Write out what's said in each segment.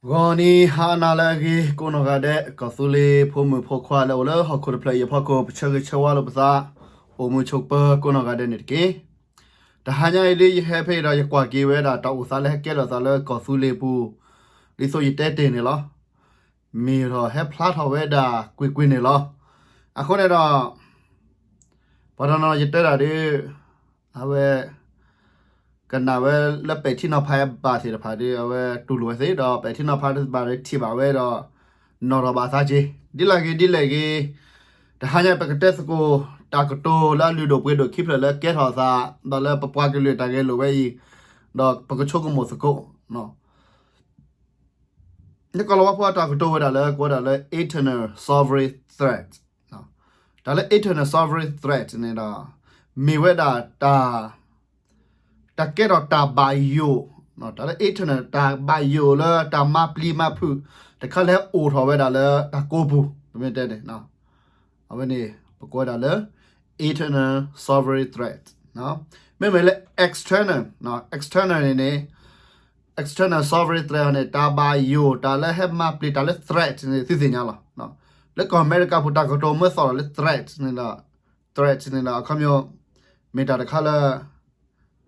ဂီၤနံၤဟါနၤလၢအဂ့ၤ ကိးနီၢ်ဂၤဒဲး ကီၢ်သူလ့ၤဖိမုၣ်ဖိခွါလၢအိၣ်လၢဟီၣ်ခိၣ်တဖျၢၣ်အံၤအဖီခိၣ် ပဆၢဂ့ၤဆၢဝါလိာ်ပသး အိၣ်မုာ်ဆိးပၢၤကိးနီၢ်ဂၤဒဲးန့ၣ်တက့ၢ်. တဟါညါအံၤဒ်ယဟဲဖဲအံၤဒီး ယကွၢ်က့ၤဝဲဒၣ်တၢ်အိၣ်သးလၢဟဲကဲထီၣ်သးလၢကီၢ်သူလ့ၤပူၤ ဒ်သိးယတဲတ့ၢ်န့ၣ်လီၤ. မ့ၢ်ထီၣ်ဟဲဖျါထီၣ်ဝဲဒၣ်ကွ့ၢ်ကွ့ၢ်န့ၣ်လီၤ. အဃိန့ၣ်ဒီး ပှၤတနီၤယတဲဒၣ်ဒ် အဝဲ ကနၣ်ဝဲလၢပဲာ်ထံနီၤဖးဘၣ်သ့ၣ်တဖၣ်ဒီး အဝဲတူၢ်လိာ်ဝဲသ့ၣ် ဒီးပဲာ်ထံနီၤဖးတဘၣ်ဒီးထံၣ်ဘၣ်ဝဲဒီး နီၣ်ထီၣ်ဘၣ်အသးက့ၤ ဒ်လဲၣ်ဂ့ၤဒ်လဲၣ်ဂ့ၤ တဟါညါပကတဲသကိး တၢ်ကတိၤလၢအလုၢ်ဒိၣ်ပှ့ၤဒိၣ်ခံဖျၢၣ်လၢကဲထီၣ်အသး ဒီးလၢပပှၤကလုာ်တၢ်ဂဲၤလိာ်ဝဲအံၤ ဒီးပကဆိကမိၣ်သကိး နကီၢ်လီၤဝါဖိအတၢ်ကတိၤဝဲဒၣ်လၢ ကိးဝဲဒၣ်လၢ internal sovereign threat တၢ်လၢ internal sovereign threat န့ၣ်ဒီး မ့ၢ်ဝဲဒၣ်တၢ် တၢ်ကဲထီၣ်တၢ်ဘၣ်ယိၣ် တၢ်လၢ internal တၢ်ဘၣ်ယိၣ်လၢတၢ်မၤပျံၤမၤဖုး တခါလၢဟဲအိၣ်ထီၣ်ဝဲဒၣ်လၢတၢ်ကိးပူၤ ပမ့ၢ်တဲန့ၣ် အဝဲန့ၣ် ပကိးဝဲဒၣ်လၢ internal sovereign threat မ့မ့ၢ်လၢ external external န့ၣ်န့ၣ် external sovereign threat န့ၣ် တၢ်ဘၣ်ယိၣ် တၢ်လၢဟဲမၤပျံၤ တၢ်လၢ threat န့ၣ် သုသ့ၣ်ညါလီၤ. လၢကီၢ်အမဲရကၤပူၤတၢ်ကတိၤမ့ၢ်သီၣ်လီၤလၢ threat န့ၣ်ဒီး threat န့ၣ်ဒီး အခီပညီ မ့ၢ်တၢ်တခါလၢ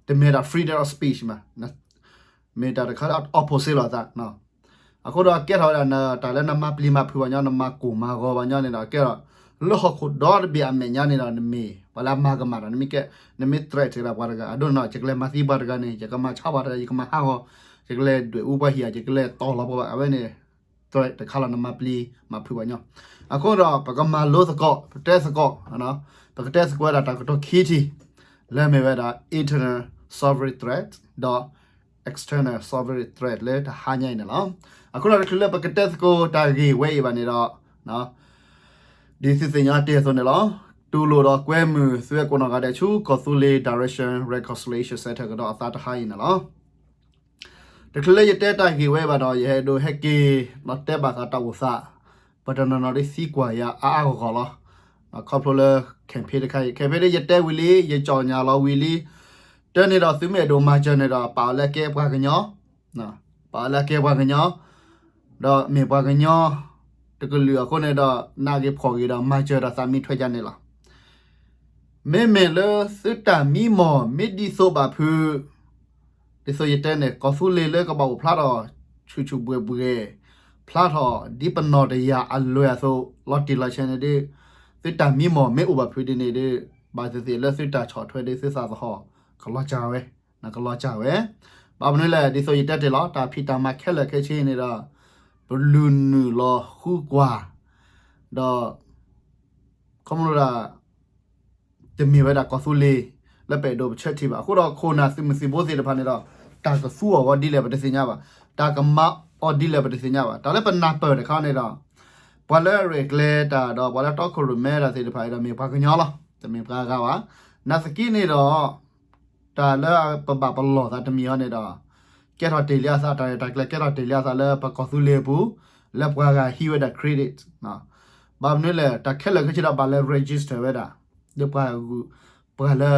တမ့ၢ်ဒၣ် freedom of speech မး မ့ၢ်တၢ်တခါလၢ opposite လီၤသး အဃိဒီးကဲထီၣ်ဝဲဒၣ် တၢ်လၢနမၤပျံၤမၤဖုးဘၣ်ညီ နမၤကိၢ်မၤဂီၤဘၣ်ညီန့ၣ်ဒီး ကဲထီၣ် လၢဟီၣ်ခိၣ်ဒီတဘ့ၣ်အမဲာ်ညါန့ၣ်ဒီး နမ့ၢ်ပှၤလၢအမၤကမၣ်ဒီး နမ့ၢ်ကဲ နမ့ၢ် threat က့ၤဒၣ်ပှၤတဂၤ အဒိန့ၣ် ယကလဲၤမၤသံပှၤတဂၤန့ၣ် ယကမၤဆါပှၤတဂၤ ယကမၤဟးဂီၤ ယကလဲၤဒွဲၣ်အူပှၤဟံၣ်ဧါ ယကလဲၤတီၢ်လီၤပှၤဘၣ် အဝဲန့ၣ် threat တခါလီၤ နမၤပျံၤမၤဖုးဘၣ်ညီ အဃိဒီး ပကမၤလိသကိး ပတဲသကိး ပကတဲသကိးဝဲဒၣ်တၢ်ကတိၤခံထံၣ် လၢမ့ၢ်ဝဲဒၣ် internal sovereign threat ဒီး external sovereign threat လၢတဟါညါအံၤန့ၣ်လီၤ. အဃိဒီးတချုးလၢပကတဲသကိးတၢ်ဂ့ၢ်ဝဲအံၤဘၣ်န့ၣ်ဒီး ဒ်သုသ့ၣ်ညါတ့ၢ်အသိးန့ၣ်လီၤ. တူၢ်လိာ်ဒီးကွဲမုာ်သုဝဲကိးနီၢ်ဂၤဒဲးဆူ ကီၢ်သူလ့ၤ direction reconciliation center ကဒီးအသးတဟါအံၤန့ၣ်လီၤ. တချုးလၢယတဲတၢ်ဂ့ၢ်ဝဲဘၣ်ဒီး ယအဲၣ်ဒိးဟဲက့ၤ ဒီးတဲဘၣ်ဃးတၢ်အိၣ်သး ပတနီၤနီၤဒ်သံကွၢ်ယၤအါအါဂီၢ်ဂီၢ်လီၤ. ခီဖျိလၢ campaign တခါအံၤ campaign ဒ်ယတဲဝံၤလံ ယကၠီၣ်ညါလီၤဝံၤလံ တၢ်န့ၣ်ဒီးသုမ့ၢ်အဲၣ်ဒိးမၤစၢၤန့ၣ်ဒီး ပာ်အီၤလၢကဲပှၤကညီ ပာ်အီၤလၢကဲပှၤကညီ ဒီးမ့ၢ်ပှၤကညီ တကလုာ်အဃိန့ၣ်ဒီး နာ်ဂ့ၤဖှီၣ်ဂ့ၤဒီး မၤစၢၤဒီးသးမံထွဲယါန့ၣ်လီၤ. မ့မ့ၢ်လၢသုတၢ်မံမီၢ် မ့ၢ်ဒ်သိးဘၣ်ဖုး ဒ်သိးယတဲန့ၣ် ကီၢ်သူလ့ၤလၢကဘၣ်အိၣ်ဖျါထီၣ် ဆူၣ်ဆူၣ်ဘှဲၣ်ဘှဲၣ် ဖျါထီၣ်ဒ်ပနီၢ်တယၢ်အလွဲၢ်အသိး လီၤတံၢ်လီၤဆဲးန့ၣ်ဒီး သုတၢ်မံမီၢ်မ့ၢ်အိၣ်ဘၣ်ဖုးဒ်န့ၣ်ဒီး ဘၣ်သ့ၣ်သ့ၣ်လၢသုတၢ်ဆီၣ်ထွဲဒီးသုသးသဟီၣ် ကလီၤစှၤဝဲ ကလီၤစှၤဝဲ ဘၣ်မနုၤလဲၣ် ဒ်သိးယတဲတ့ၢ်လီၤ တၢ်ဖံးတၢ်မၤခဲလၢာ်ခဲဆ့န့ၣ်ဒီး ပလုၢ်နုာ်လီၤဃုကွၢ် ဒီး ခီဖျိဒၣ် တမ့ၢ်ဝဲဒၣ်ကီၢ်သူလ့ၤ လၢပအဲၣ်ဒိးပဆၢထံၣ်ဘၣ်. အဃိဒီးခိၣ်နၢ်သုးမုၢ်သံၣ်ဘိသ့ၣ်တဖၣ်န့ၣ်ဒီး တၢ်ကသူအီၤဂီၢ်ဒ်လဲၣ်ပတသ့ၣ်ညါဘၣ်. တၢ်ကမၤအီၤဒ်လဲၣ်ပတသ့ၣ်ညါဘၣ်. တၢ်လၢပနၢ်ပၢၢ်တခါန့ၣ်ဒီး ပှၤလၢရဲၣ်ကျဲၤတၢ်ဒီး ပှၤလၢတီခိၣ်ရိၣ်မဲတၢ်သ့ၣ်တဖၣ်အံၤဒီး မ့ၢ်ပှၤကညီလီၤ. တမ့ၢ်ပှၤဂၤဘၣ်. နာ်သက့န့ၣ်ဒီး တၢ်လၢပဘၣ်ပလီၢ်သးတမံၤအီၤန့ၣ်ဒီး ကဲထီၣ်တ့ၢ်လံအသး တၢ်ရဲၣ်တၢ်ကျဲၤကဲထီၣ်တ့ၢ်လံအသးလၢပကီၢ်သူလ့ၤအပူၤ လၢပှၤဂၤဟံးဝဲဒၣ် credit ဘၣ်မနုၤလဲၣ် တၢ်ခဲလၢာ်ခဲဆ့ဒီးဘၣ်လဲၤ register ဝဲဒၣ် လၢပှၤဂုၤ ပှၤလၢ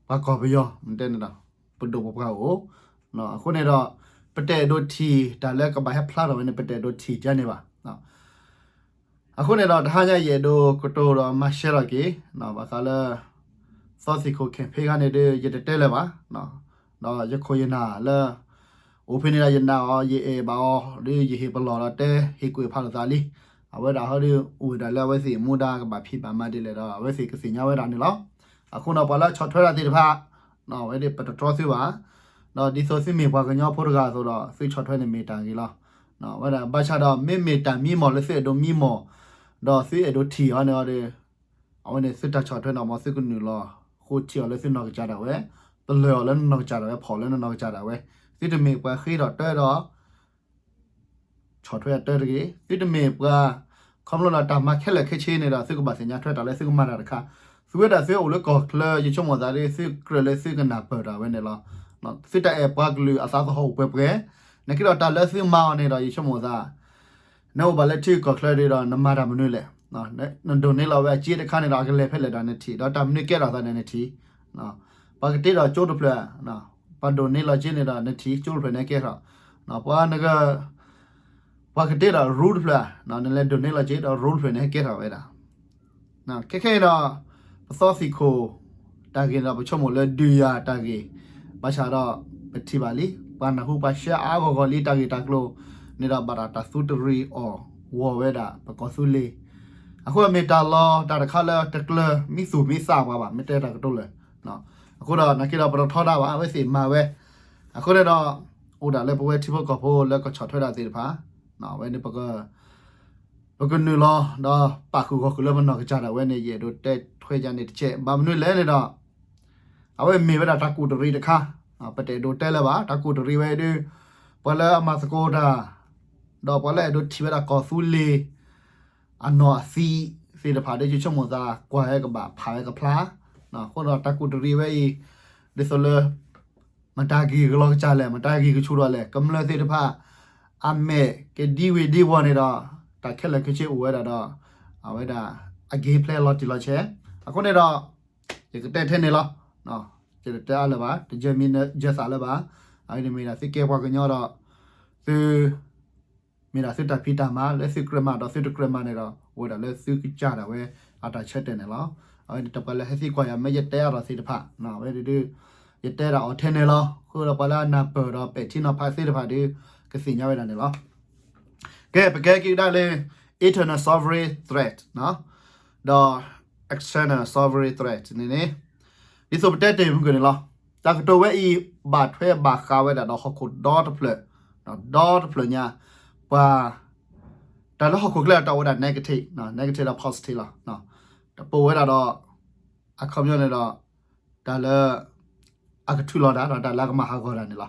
ပှၤကီၢ်ပယီၤ မ့ၢ်တဲန့ၣ်ဒီး ပဒိၣ်ပပှၢ်အိၣ် အဃိန့ၣ်ဒီး ပတအဲၣ်ဒိးထံၣ် တၢ်လၢကဘၣ်ဟဲဖျါထီၣ်ဝဲန့ၣ် ပတအဲၣ်ဒိးထံၣ်ကန့ၣ်ဘၣ်. အဃိန့ၣ်ဒီး တဟါညါယအဲၣ်ဒိးကတိၤဒီးမၤရှဲထီၣ်က့ၤ ဘၣ်ဃးလၢ သီသံၣ်ခိၣ် campaign ခါန့ၣ်ဒီး ယတတဲလၢၤဘၣ်. ဒီးယခိၣ်ယနၢ်လၢ အိၣ်ဖဲန့ၣ်ဒီးယနာ်အီၤ ယအဲၣ်ဘၣ်အီၤ ဒီးယဟ့ၣ်ပလီၢ်ဒီးတဲ ဟ့ၣ်ကွဲးဖးလိာ်သးလံ. အဝဲဒၣ်ဟီဒီး အိၣ်ဝဲဒၣ်လၢအဝဲသ့ၣ်မူဒါကဘၣ်ဖံးဘၣ်မၤဒ်လဲၣ်ဒီး အဝဲသ့ၣ်ကသ့ၣ်ညါဝဲဒၣ်န့ၣ်လီၤ. အဃိန့ၣ် ပှၤလၢဆီၣ်ထွဲတၢ်သ့ၣ်တဖၣ် အဝဲဒၣ်ပတတြီသုဘၣ်. ဒီးဒ်သိးသုမ့ၢ်ပှၤကညီဖိတဂၤအသိးဒီး သုဆီၣ်ထွဲန့ၣ်မ့ၢ်တၢ်ဂ့ၤလီၤ. ဝဲဒၣ်ဘၣ်ဆၣ်ဒီး မ့မ့ၢ်တၢ်မံမီၢ်လၢသုအဲၣ်ဒိးမံမီၢ် ဒီးသုအဲၣ်ဒိးထံၣ်အီၤန့ၣ်ဒီး အဝဲန့ၣ်သုတၢ်ဆီၣ်ထွဲန့ၣ် မ်သုကနုာ်လီၤဃိထံအီၤလၢသုနီၢ်ကစၢ်ဒၣ်ဝဲ, ပလၢၢ်အီၤလၢနနီၢ်ကစၢ်ဒၣ်ဝဲ, ဖီၣ်လၢနနီၢ်ကစၢ်ဒၣ်ဝဲ, သုတမ့ၢ်ပှၤဃ့ထီၣ်တၢဒီး ဆီၣ်ထွဲအတၢတဂ့ၤ, သုတမ့ၢ်ပှၤ ခီဖျိလၢတၢ်မၤခဲလၢာ်ခဲဆ့န့ၣ်ဒီး သုကဘၣ်သ့ၣ်ညါထွဲတၢ်လၢသုကမၤတၢ်တခါ, သုဝဲဒၣ်သုအိၣ်လၢကီၢ်ချၢ ယဆိကမိၣ်သးဒီး သုကြၢးလၢသုကနၢ်ပၢၢ်တၢ်ဝဲန့ၣ်လီၤ. သုတၢ်အဲၣ်ပှၤကလုာ်အသးသဟီၣ်အိၣ်ပှဲၤပှဲၤ, နက့ဒီးတၢ်လၢသုမၤအီၤန့ၣ်ဒီး ယဆိကမိၣ်သး နအိၣ်ဘၣ်လၢထံကီၢ်ချၢဒီး နမၤတၢ်မနုၤလဲၣ်, နဒိးန့ၢ်လီၤဝဲအစ့တခါန့ၣ်ဒီး အကလဲၤဖဲလဲၣ်ဒီးနထံၣ်, ဒီးတၢ်မနုၤကဲထီၣ်သးန့ၣ်နထံၣ်, ပှၤကတ့ဒီးကၠိတဖျၢၣ်, ပှၤဒိးန့ၢ်လီၤစ့န့ၣ်ဒီးနထံၣ်, ကၠိတဖျၢၣ်န့ၣ်ကဲထီၣ်, ပှၤနက ပှၤကတ့ဒီး rule တဖျၢၣ်, နလဲၤဒိးန့ၢ်လီၤက့ၤဒီး rule တဖျၢၣ်န့ၣ် ဟဲကဲထီၣ်ဝဲဒၣ်. ခဲခဲအံၤဒီး ပသီသံၣ်ခိၣ်တၢ်ဂ့ၢ်န့ၣ်ဒီး ပဆိကမိၣ်လၢဒုးယၤတၢ်ဂ့ၢ်, ဘၣ်ဆၣ်ဒီး ပထံၣ်ဘၣ်လံ ပှၤနၢ်ဟူပှၤ share အါဂီၢ်ဂီၢ်လံ တၢ်ဂ့ၢ်တၢ်ကျိၤန့ၣ်ဒီး ဘၣ်တၢ်သူတရံးအီၤ ဂီၤဝဲဒၣ်ပကီၢ်သူလ့ၤ. အဃိမ့ၢ်တၢ်လီၤတၢ်တခါလၢတကျၢၤမံသူၣ်မံသးပှၤဘၣ် မ့ၢ်တဲတၢ်ကတိၤလၢ အဃိဒီး နာ်က့ဒီး ပတထီဒါဘၣ် အဝဲသ့ၣ်မၤဝဲ. အဃိန့ၣ်ဒီး အိၣ်ဒၣ်လၢပဝဲထံဖိကီၢ်ဖိလၢကဆီၣ်ထွဲဒၣ်သ့ၣ်တဖၣ်, အဝဲန့ၣ် ပကနုာ်လီၤ ဒီးပာ်ဃုာ်ဂီၢ်ဃုာ်လၢပနီၢ်ကစၢ်ဒၣ်ဝဲန့ၣ် ယအဲၣ်ဒိးတဲထွဲယၤန့ၣ်တကဲး ဘၣ်မနုၤလဲၣ်န့ၣ်ဒီး အဝဲမ့ၢ်ဝဲဒၣ်တၢ်ကူၣ်တရံးတခါ, ပတအဲၣ်ဒိးတဲလၢၤဘၣ် တၢ်ကူၣ်တရံးဝဲဒုး ပှၤလၢအမၤသကိးတၢ် ဒီးပှၤလၢအဲၣ်ဒိးထံၣ်ဝဲဒၣ်ကီၢ်သူလ့ၤ အနီၢ်အသံးသ့ၣ်တဖၣ်ဒီး ယဆိကမိၣ်သးကွၢ်ဝဲကဘၣ်ဖးဝဲကဖျါ, အဃိဒီးတၢ်ကူၣ်တရံးဝဲအံၤ ဒ်သိးလၢ မတၤဂ့ၢ်ကလီၤကစၢ်လဲၣ် မတၤဂ့ၢ်ကဆူၣ်ထီၣ်လဲၣ် ကမျၢၢ်သ့ၣ်တဖၣ် အမဲာ်ကဒံဝ့ၤဒံဝီၤန့ၣ်ဒီး တၢ်ခဲလၢာ်ခဲဆ့အိၣ်ဝဲဒၣ်ဒီး အဝဲဒၣ်အ game plan လီၤတံၢ်လီၤဆဲး. အဃိန့ၣ်ဒီး ယကတဲထဲန့ၣ်လီၤ. ယတတဲအါလၢၤဘၣ် တယၢမံယၢသးလၢၤဘၣ်. အဝဲန့ၣ်မ့ၢ်ဒၣ်သုကဲပှၤကညီဒီး သု မ့ၢ်ဒၣ်သုတၢ်ဖံးတၢ်မၤလၢသုကြၢးမၤဒီးသုတကြၢးမၤန့ၣ်ဒီး အိၣ်ဝဲဒၣ်လၢသုကစၢ်ဒၣ်ဝဲအတၢ်ဆၢတဲာ်န့ၣ်လီၤ. အဝဲန့ၣ်တပှၤလၢဟဲသံကွၢ်ယၤ မ့ၢ်ယတဲအါထီၣ်သ့ၣ်တဖၣ် အဝဲဒၣ် ယတဲဒၣ်အီၤထဲန့ၣ်လီၤ. အဃိဒီးပှၤလၢအနၢ်ပၢၢ်ဒီးပဲာ်ထံနီၤဖးသ့ၣ်တဖၣ်ဒီး ကသ့ၣ်ညါဝဲဒၣ်န့ၣ်လီၤ. ကဲ ပကဲက့ၤကဒါလၢ internal sovereign threat ဒီး external sovereign threat န့ၣ်န့ၣ် ဒ်သိးပတဲတ့ၢ်မုၢ်ကန့ၣ်လီၤ. တၢ်ကတိၤဝဲအံၤ ဘၣ်ထွဲဘၣ်ဃးဝဲဒၣ်ဒီးဟီၣ်ခိၣ်ဒီတဖျၢၣ်, ဒီတဖျၢၣ်ညါ, ပှၤ တၢ်လၢဟီၣ်ခိၣ်ချၢတၢ်အိၣ်ဝဲဒၣ် negative, negative ဒီး positive လီၤ. တပူၤဝဲဒၣ်ဒီး အခီပညီန့ၣ်ဒီး တၢ်လၢ အကထုးလီၤတၢ်ဒီးတၢ်လၢအကမၤဟးဂီၤတၢ်န့ၣ်လီၤ.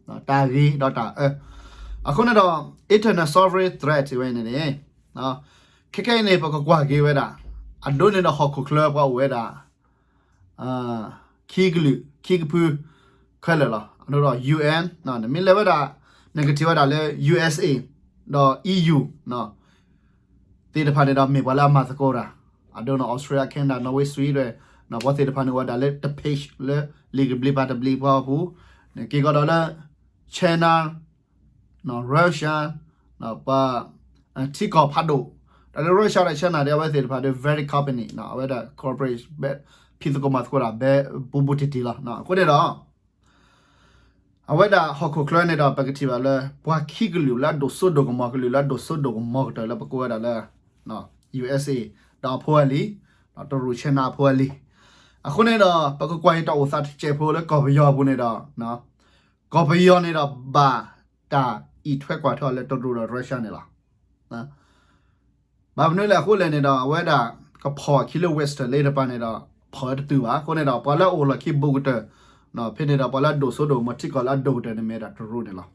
တၢ်ဂ့ၤဒီးတၢ်အၢ. အဃိန့ၣ်ဒီး internal sovereign threat ဝဲန့ၣ်န့ၣ် ခဲခဲအံၤန့ၣ် ပကကွၢ်က့ၤဝဲဒၣ် အဒိန့ၣ်ဒီးဟီၣ်ခိၣ်ချၢပှၤအိၣ်ဝဲဒၣ် ခံကလုာ် ခံကဖု ခဲလၢာ်လီၤ. အဒိဒီး ယူၢ်အၣ်, နမ့ၢ်လဲၤဝဲဒၣ် နကထံၣ်ဝဲဒၣ်လၢ ယူၢ်အၣ်အ့ ဒီး အံၤယူၢ် သ့ၣ်တဖၣ်န့ၣ်ဒီး မ့ၢ်ပှၤလၢအမၤသကိးတၢ်, အဒိန့ၣ် Australia, Canada, Norway, Sweden ပှၤသ့ၣ်တဖၣ်န့ၣ် အိၣ်ဝဲဒၣ်လၢတဖ့ၣ်လၢ လံာ်ကဘျံးပၤတဘျံးပှၤအပူၤ, နက့ၤကီးဒီးလၢ China, Russia, ပှၤ ထံကီၢ်ဖးဒိၣ်, တၢ်လၢ Russia ဒီး China ဒီး အဝဲသ့ၣ်တဖၣ်ဒီး very company အဝဲဒၣ် corporate ဖံးသကိးမၤသကိးတၢ် ဘူးဘူးတံၢ်တံၢ်လီၤ. အဃိန့ၣ်ဒီး အဝဲဒၣ်ဟီၣ်ခိၣ်ချၢန့ၣ်ဒီး ပကထံၣ်ဘၣ်လၢ ပှၤခံကလုာ်လၢအဒိၣ်စိဒိၣ်ကမီၤ ကလုာ်လၢအဒိၣ်စိဒိၣ်ကမီၤကတၢၢ်လၢပကိးဝဲဒၣ်လၢ ယူၢ်အၣ်အ့ ဒီးအဖိအလံၤ, ဒီးတရူး China အဖိအလံၤ. အဃိန့ၣ်ဒီး ပကကွၢ်အံၤတၢ်အိၣ်သးတစဲးဖိလၢကီၢ်ပယီၤအပူၤန့ၣ်ဒီး ကီၢ်ပယီၤန့ၣ်ဒီးဘၣ်တၢ်အံးထွဲကွၢ်ထွဲအီၤလၢတရူးဒီး Russia န့ၣ်လီၤ. ဘၣ်မနုၤလဲၣ်အဃိလဲၣ်န့ၣ်ဒီး အဝဲဒၣ်ကဖီၣ်အခံလၢ Western လၢတပၤန့ၣ်ဒီး ဖီၣ်ဝဲတတုၤဘၣ်. အဃိန့ၣ်ဒီး ပှၤလၢအအိၣ်လီၢ်ခံဘူးကတၢၢ် ဖဲန့ၣ်ဒီး ပှၤလၢအဒိၣ်စိဒိၣ်ကမီၤထံကီၢ်လၢအဒိၣ်ကတၢၢ်န့ၣ်မ့ၢ်ဒၣ်တရူးန့ၣ်လီၤ.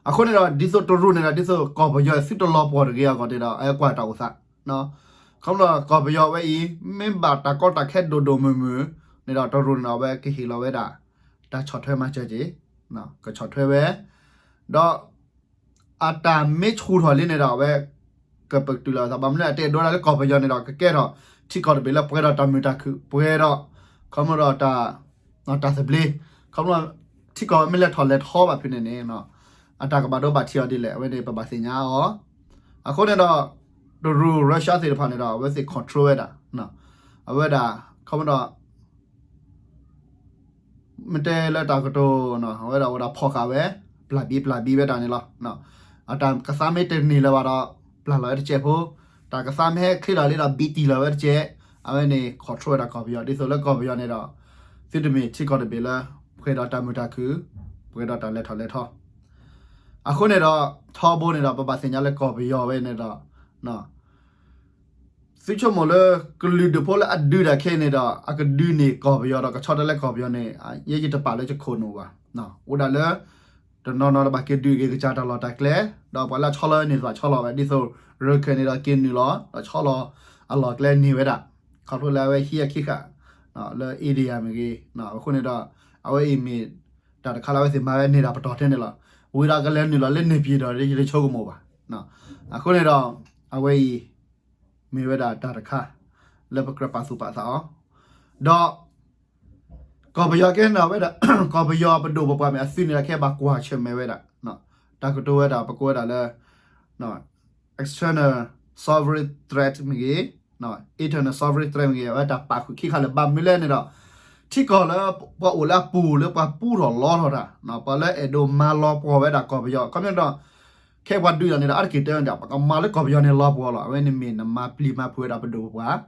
အဃိန့ၣ်ဒီး ဒ်သိးတရူးန့ၣ်ဒီး ဒ်သိးကီၢ်ပယီၤသုတလီၤပှီၢ်တဂ့ၤအဂီၢ်န့ၣ်ဒီး အဝဲကွၢ်တၢ်အိၣ်သး ခီဖျိကီၢ်ပယီၤဝဲအံၤ မ့ၢ်ဘၣ်တၢ်ကီတၢ်ခဲဒိၣ်ဒိၣ်မုၢ်မုၢ်န့ၣ်ဒီး တရူးန့ၣ်ဒီး အဝဲကဟ့ၣ်လီၤဝဲဒၣ် တၢ်ဆီၣ်ထွဲမၤစၢၤက့ၤ, ကဆီၣ်ထွဲဝဲ, ဒီး အတၢ်မ့ၢ်ဆူၣ်ထီၣ်လံန့ၣ်ဒီး အဝဲ ကပတုာ်လီၤအသး ဘၣ်မနုၤအတဲဒိဒၣ်လၢကီၢ်ပယီၤန့ၣ်ဒီး ကကဲထီၣ်ထံကီၢ်တဘ့ၣ်လၢပှဲၤဒီးတၢ်မုာ်တၢ်ခုၣ် ပှဲၤဒီး ခီဖျိဒီးတၢ် တၢ်သဘျ့ ခီဖျိ ထံကီၢ်မ့ၢ်လဲၤထီၣ်လဲၤထီဘၣ်ဖဲန့ၣ်န့ၣ် အတၢ်ကဘၣ်ဒိဘၣ်ထံးအီၤဒ်လဲၣ် အဝဲန့ၣ် ပဘၣ်သ့ၣ်ညါအီၤ. အဃိန့ၣ်ဒီး တရူး Russia သ့ၣ်တဖၣ်န့ၣ်ဒီး အဝဲသ့ၣ် control ဝဲဒၣ် အဝဲဒၣ် ခီဖျိဒီး မ့ၢ်တဲလၢတၢ်ကတိၤ အဝဲဒၣ်အိၣ်ဒၣ်ဖီၣ်ဃာ်ဝဲ ပျၢ်ဘံပျၢ်ဘံဝဲဒၣ်န့ၣ်လီၤ. အတၢ်ကသါမ့ၢ်တန့ၢ်လၢၤဘၣ်ဒီး ပျၢ်လီၤဝဲတစဲးဖိ, တၢ်ကသါမ့ၢ်ဟဲချ့လီၤလံဒီး ဘံတံၢ်လီၤဝဲတစဲး, အဝဲန့ၣ် control ဝဲဒၣ်ကီၢ်ပယီၤ ဒ်သိးလၢကီၢ်ပယီၤန့ၣ်ဒီး သုတမ့ၢ်ထံကီၢ်တဘ့ၣ်လၢ ပှဲၤဒီးတၢ်မုာ်တၢ်ခုၣ်, ပှဲၤဒီးတၢ်လဲၤထီၣ်လဲၤထီ. အဃိန့ၣ်ဒီး ထီဘိန့ၣ်ဒီး ပဘၣ်သ့ၣ်ညါလၢကီၢ်ပယီၤဝဲန့ၣ်ဒီး သုဆိကမိၣ်လၢ ကလုာ်ဒူၣ်ဖိလၢအဒုးတၢ်ခဲအံၤန့ၣ်ဒီး အကဒုးန့ၢ်ကီၢ်ပယီၤဒီး ကဆီတလဲကီၢ်ပယီၤန့ၣ် ယဲယတပာ်လၢယခိၣ်နူာ်ဘၣ်. အိၣ်ဒၣ်လၢ တနီၤနီၤဒီးဘၣ်က့ၤဒုးက့ၤကစၢ်တၢ်လီၢ်တၢ်ကျဲ, ဒီးပှၤလၢအဆီလီၤန့ၢ်သးဆီလီၤဝဲ ဒ်သိး ရခဲၣ်န့ၣ်ဒီးက့ၤနုာ်လီၤ ဒီးဆီလီၤအလီၢ်ကျဲန့ၢ်ဝဲဒၣ်, ခီဖျိလၢအဝဲဟံးအခံဃာ် လၢ India မ့ၢ်ဂ့ၤ, အဃိန့ၣ်ဒီး အဝဲအံၤမ့ၢ် တၢ်တခါလၢအဝဲသ့ၣ်မၤဝဲန့ၢ်တၢ်ပတီၢ်ထဲန့ၣ်လီၤ. ဝံၤဒီးကလဲၤနုာ်လီၤလၢန့ၣ်ပံၤဒီး ယတဆိကမိၣ်ဘၣ်. အဃိန့ၣ်ဒီး အဝဲအံၤ မ့ၢ်ဝဲဒၣ်တၢ်တခါ လၢပကြၢးပာ်သူၣ်ပာ်သးအီၤ, ဒီး ကီၢ်ပယီၤကဲန့ၣ်ဝဲဒၣ် ကီၢ်ပယီၤပဒိၣ်ပပှၢ်မ့ၢ်အသုးန့ၣ်ဒီး ကဲဘၣ်ကွၢ်ဆၢၣ်မဲာ်ဝဲဒၣ်, တၢ်ကတိၤဝဲဒၣ် ပကိးဝဲဒၣ်လၢ external sovereign threat မ့ၢ်ဂ့ၤ, internal sovereign threat မ့ၢ်ဂ့ၤ, အဝဲတၢ်ပာ်ဃုာ်ခံခါလၢာ် ဘၣ်မနုၤလဲၣ်န့ၣ်ဒီး ထံကီၢ်လၢပှၤအိၣ်လၢအပူၤလၢပှၤပူထီၣ်လီထီၣ်တၢ်, ပှၤလၢအဲၣ်ဒိးမၤလီၤပှီၢ်ဝဲဒၣ်ကီၢ်ပယီၤ ခီပညီဒီး ခဲပှၤဒုးတၢ်န့ၣ်ဒီး အါတက့ၢ်တဲဝဲဒၣ် ပကမၤလၢကီၢ်ပယီၤန့ၣ်လီၤပှီၢ်လီၤ. အဝဲန့ၣ်မ့ၢ်နမၤပျံၤမၤဖုးဝဲဒၣ်ပဒိၣ်ပပှၢ်,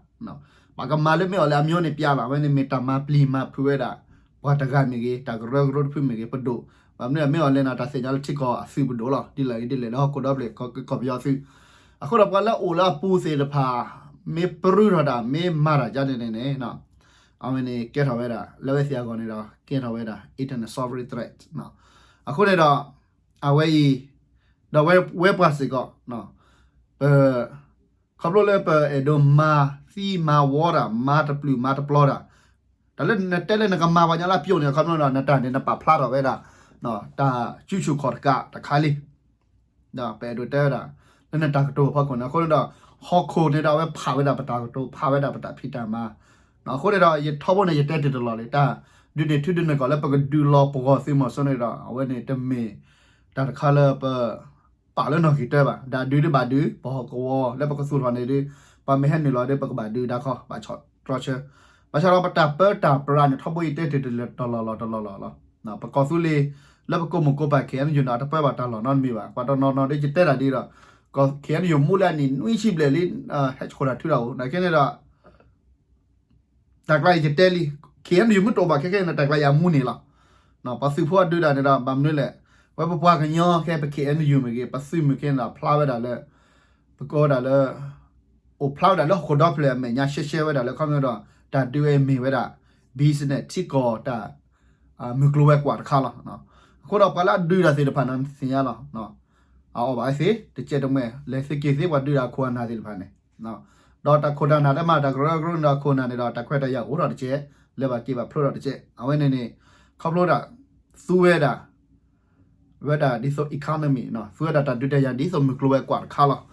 ပကမၤလၢမ့ၢ်အီၤလၢအမျိုးန့ၣ်ပျါလီၤ. အဝဲန့ၣ်မ့ၢ်တၢ်မၤပျံၤမၤဖုးဝဲဒၣ် ပှၤတဂၤမ့ၢ်ဂ့ၤ, တၢ်ကရၢကရိတဖုမ့ၢ်ဂ့ၤ, ပဒိၣ်, ဘၣ်မနုၤမ့ၢ်အီၤလဲၣ်န့ၣ် တၢ်သ့ၣ်ညါလၢထံကီၢ်အသုးပဒိၣ်လီၤ. ဒ်လဲၣ်ဂ့ၤဒ်လဲၣ် လၢဟီၣ်ခိၣ်ဒီဖျၢၣ်ကီၢ်ပယီၤသုး, အဃိဒီးပှၤလၢအိၣ်လၢအပူၤသ့ၣ်တဖၣ် မ့ၢ်ပြူထီၣ်တၢ် မ့ၢ်မၤတၢ်ကန့ၣ်န့ၣ်န့ၣ် အဝဲန့ၣ်ကဲထီၣ်ဝဲဒၣ် လၢဝဲသ့ၣ်အဂီၢ်န့ၣ်ဒီး ကဲထီၣ်ဝဲဒၣ် internal sovereign threat အဃိန့ၣ်ဒီး အဝဲအံၤ ဒီးဝဲပှၤစ့ၢ်ကီး ပ ခီဖျိလၢပအဲၣ်ဒိးမၤသံမၤဝီတၢ် မၤတပျုာ်မၤတပျီတၢ်, တၢ်လၢနတဲလၢနကမၤပှၤညါလၢအပျိန့ၣ် ခီဖျိဒီးနတၢ်န့ၣ် နပာ်ဖျါထီၣ်ဝဲဒၣ် တၢ်စုဆူၣ်ခီၣ်တကးတခါလံ. ပအဲၣ်ဒိးတဲဝဲဒၣ် လၢနတၢ်ကတိၤအဖီခိၣ်န့ၣ် အဃိန့ၣ်ဒီး ဟီၣ်ခိၣ်န့ၣ်ဒီးအဝဲဖးဝဲဒၣ်ပတၢ်ကတိၤ ဖးဝဲဒၣ်ပတၢ်ဖံးတၢ်မၤ, အဃိန့ၣ်ဒီး ယထီဘိန့ၣ် ယတဲတ့ၢ်တလီၢ်လံ တၢ်ဒုးန့ၣ်ထူဒုးန့ၢ်ကီၢ်လၢပကဒုးလီၤပဂီၢ်သုးမီၤစိန့ၣ်ဒီး အဝဲန့ၣ်တမ့ၢ် တၢ်တခါလၢပ ပာ်လၢနီၣ်ဂံၢ်တၢဘၣ်, တၢ်ဒုးဒ်ဘၣ်ဒုး ပဟီၣ်ကဝီၤလၢပကသူၣ်ထီၣ်န့ၣ်ဒုး ပှၤမ့ၢ်ဟဲနုာ်လီၤဒီး ပကဘၣ်ဒုးဒါခီ ဘၣ်ဆီၣ်တြီဆၢ, ဘၣ်ဆၣ်ဒီးပတၢ်ပၢတၢ်ပြးန့ၣ် ထီဘိယတဲတ့ၢ်တလီၢ်လီၢ်တလီၢ်လီၢ်လီၤ. ပကီၢ်သူလ့ၤ လၢပကိးမုၢ်ကိးပၢ် ခ့ၣ်အဲၣ်ယူၣ်န့ၣ် အတပၢဘၣ်တၢ်လီၢ်နီတမံၤဘၣ်, ပှၤတနီၤနီၤဒ်ယတဲတၢ်ဒ်ဒီး ခ့ၣ်အဲၣ်ယူၣ်မူလၢအနံၣ်နွံဆံဘျဲၣ်လံ, ဟဲဆိၣ်တၢ်ထုးတၢ်အိၣ် နာ်က့န့ၣ်ဒီး တၢ်ကျါအံၤယတဲလံ, ခ့ၣ်အဲၣ်ယူၣ်မ့ၢ်တအိၣ်ဘၣ်ခဲခဲန့ၣ် တၢ်ကျါအံၤအမူန့ၣ်လီၤ. ပှၤသုးဖိအဒုးတၢ်န့ၣ်ဒီး ဘၣ်မနုၤလဲၣ်, ဝဲပပှၤကညီခဲ ပ ခ့ၣ်အဲၣ်ယူၣ်မ့ၢ်ဂ့ၤ ပသုးမုၢ်ခဲန့ၣ်ဒီး ဖျါဝဲဒၣ်လၢ ပကိးဝဲဒၣ်လၢ အိၣ်ဖျါဝဲဒၣ်လၢဟီၣ်ခိၣ်ဒီဖျၢၣ်အမဲာ်ညါရှဲရှဲဝဲဒၣ်လၢ ခီပညီဒီး တၢ်ဒုးဝဲမ့ၢ်ဝဲဒၣ် business ထံကီၢ်တၢ် မုၢ်ကျိၤဝဲၤကွာ်တခါလီၤ. အဃိဒီးပှၤလၢအဒုးတၢ်သ့ၣ်တဖၣ်န့ၣ် သ့ၣ်ညါလီၤ. အအီၣ်ဘၣ်ဝဲသ့ တကဲးတမှဲၤ လဲၤသ့က့ၤသ့ပှၤဒုးတၢ်အခိၣ်အနၢ်သ့ၣ်တဖၣ်န့ၣ်, ဒီးတၢ်ခိၣ်တၢ်နၢ်တမ့ၢ်တၢ်ကရၢကရိန့ၣ်ဒီး အခိၣ်အနၢ်န့ၣ်ဒီး တၢ်ခွဲးတၢ်ယာ်အိၣ်ထီၣ်တကဲး, လဲၤဘၣ်က့ၤဘၣ်ဖျိထီၣ်တကဲး, အဝဲန့ၣ်န့ၣ် ခီဖျိဒၣ် သူဝဲဒၣ် ဝဲဒၣ်ဒ်သိး economy သူဝဲဒၣ်တၢ်ဒုးတၢ်ယၤဒ်သိးမုၢ်ကျိၤဝဲၤကွာ်တခါလီၤ.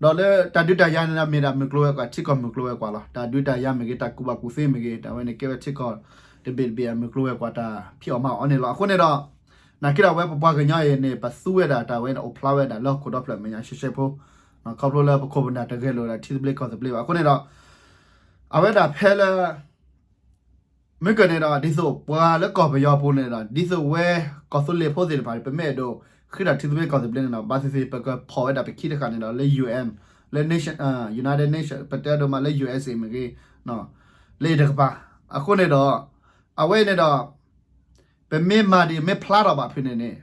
ဒီးလၢတၢ်ဒုးတၢ်ယၤန့ၣ်ဒီး မ့ၢ်ဒၣ်မုၢ်ကျိၤဝဲၤကွာ် ထံကီၢ်မုၢ်ကျိၤဝဲၤကွာ်လီၤ. တၢ်ဒုးတၢ်ယၤမ့ၢ်ဂ့ၤ တၢ်ကူၣ်ဘၣ်ကူၣ်သ့မ့ၢ်ဂ့ၤ တၢ်ဝဲန့ၣ်ကဲဝဲထံကီၢ်တဘ့ၣ်တဘ့ၣ်အမုၢ်ကျိၤဝဲၤကွာ်တၢ်ဖံးအီၣ်မၤအီၣ်န့ၣ်လီၤ. အဃိန့ၣ်ဒီး နာ်က့ဒီးဝဲပပှၤကညီအံၤန့ၣ် ပသူဝဲဒၣ်တၢ်ဝဲန့ၣ် အိၣ်ဖျါဝဲဒၣ်လၢဟီၣ်ခိၣ်ဒီဖျၢၣ်မဲာ်ညါရှဲရှဲဖိ, ခီဖျိလၢပခိၣ်ပနၢ်တဂဲၤလိာ်ဒၣ်ထံသဘျ့ကီၢ်သဘျ့ဘၣ်. အဃိန့ၣ်ဒီး အဝဲဒၣ်ဖဲလၢ မ့ၢ်ကန့ၣ်ဒီး ဒ်သိးပှၤလၢကီၢ်ပယီၤပူၤန့ၣ်ဒီး ဒ်သိးဝဲကီၢ်သူလ့ၤဖိသ့ၣ်တဖၣ်န့ၣ် ပမ့ၢ်အဲၣ်ဒိးဃုတၢ်ထံသဘျ့ကီၢ်သဘျ့န့ၣ်ဒီး ဘၣ်သ့ၣ်သ့ၣ် ပကဖီၣ်ဝဲဒၣ်ပခံတဃာ်န့ၣ်ဒီး လၢ ယူၣ်အၣ် လၢ nation United Nation ပတဲဒိးမးလၢ ယူၣ်အ့ၣ်စ့ၣ် မ့ၢ်ဂ့ၤ လၢအံၤတကပၤ. အဃိန့ၣ်ဒီး အဝဲန့ၣ်ဒီး ပမ့ၢ်မၤဒ်အံၤ မ့ၢ်ဖျါထီၣ်ဘၣ်ဖုးန့ၣ်န့ၣ်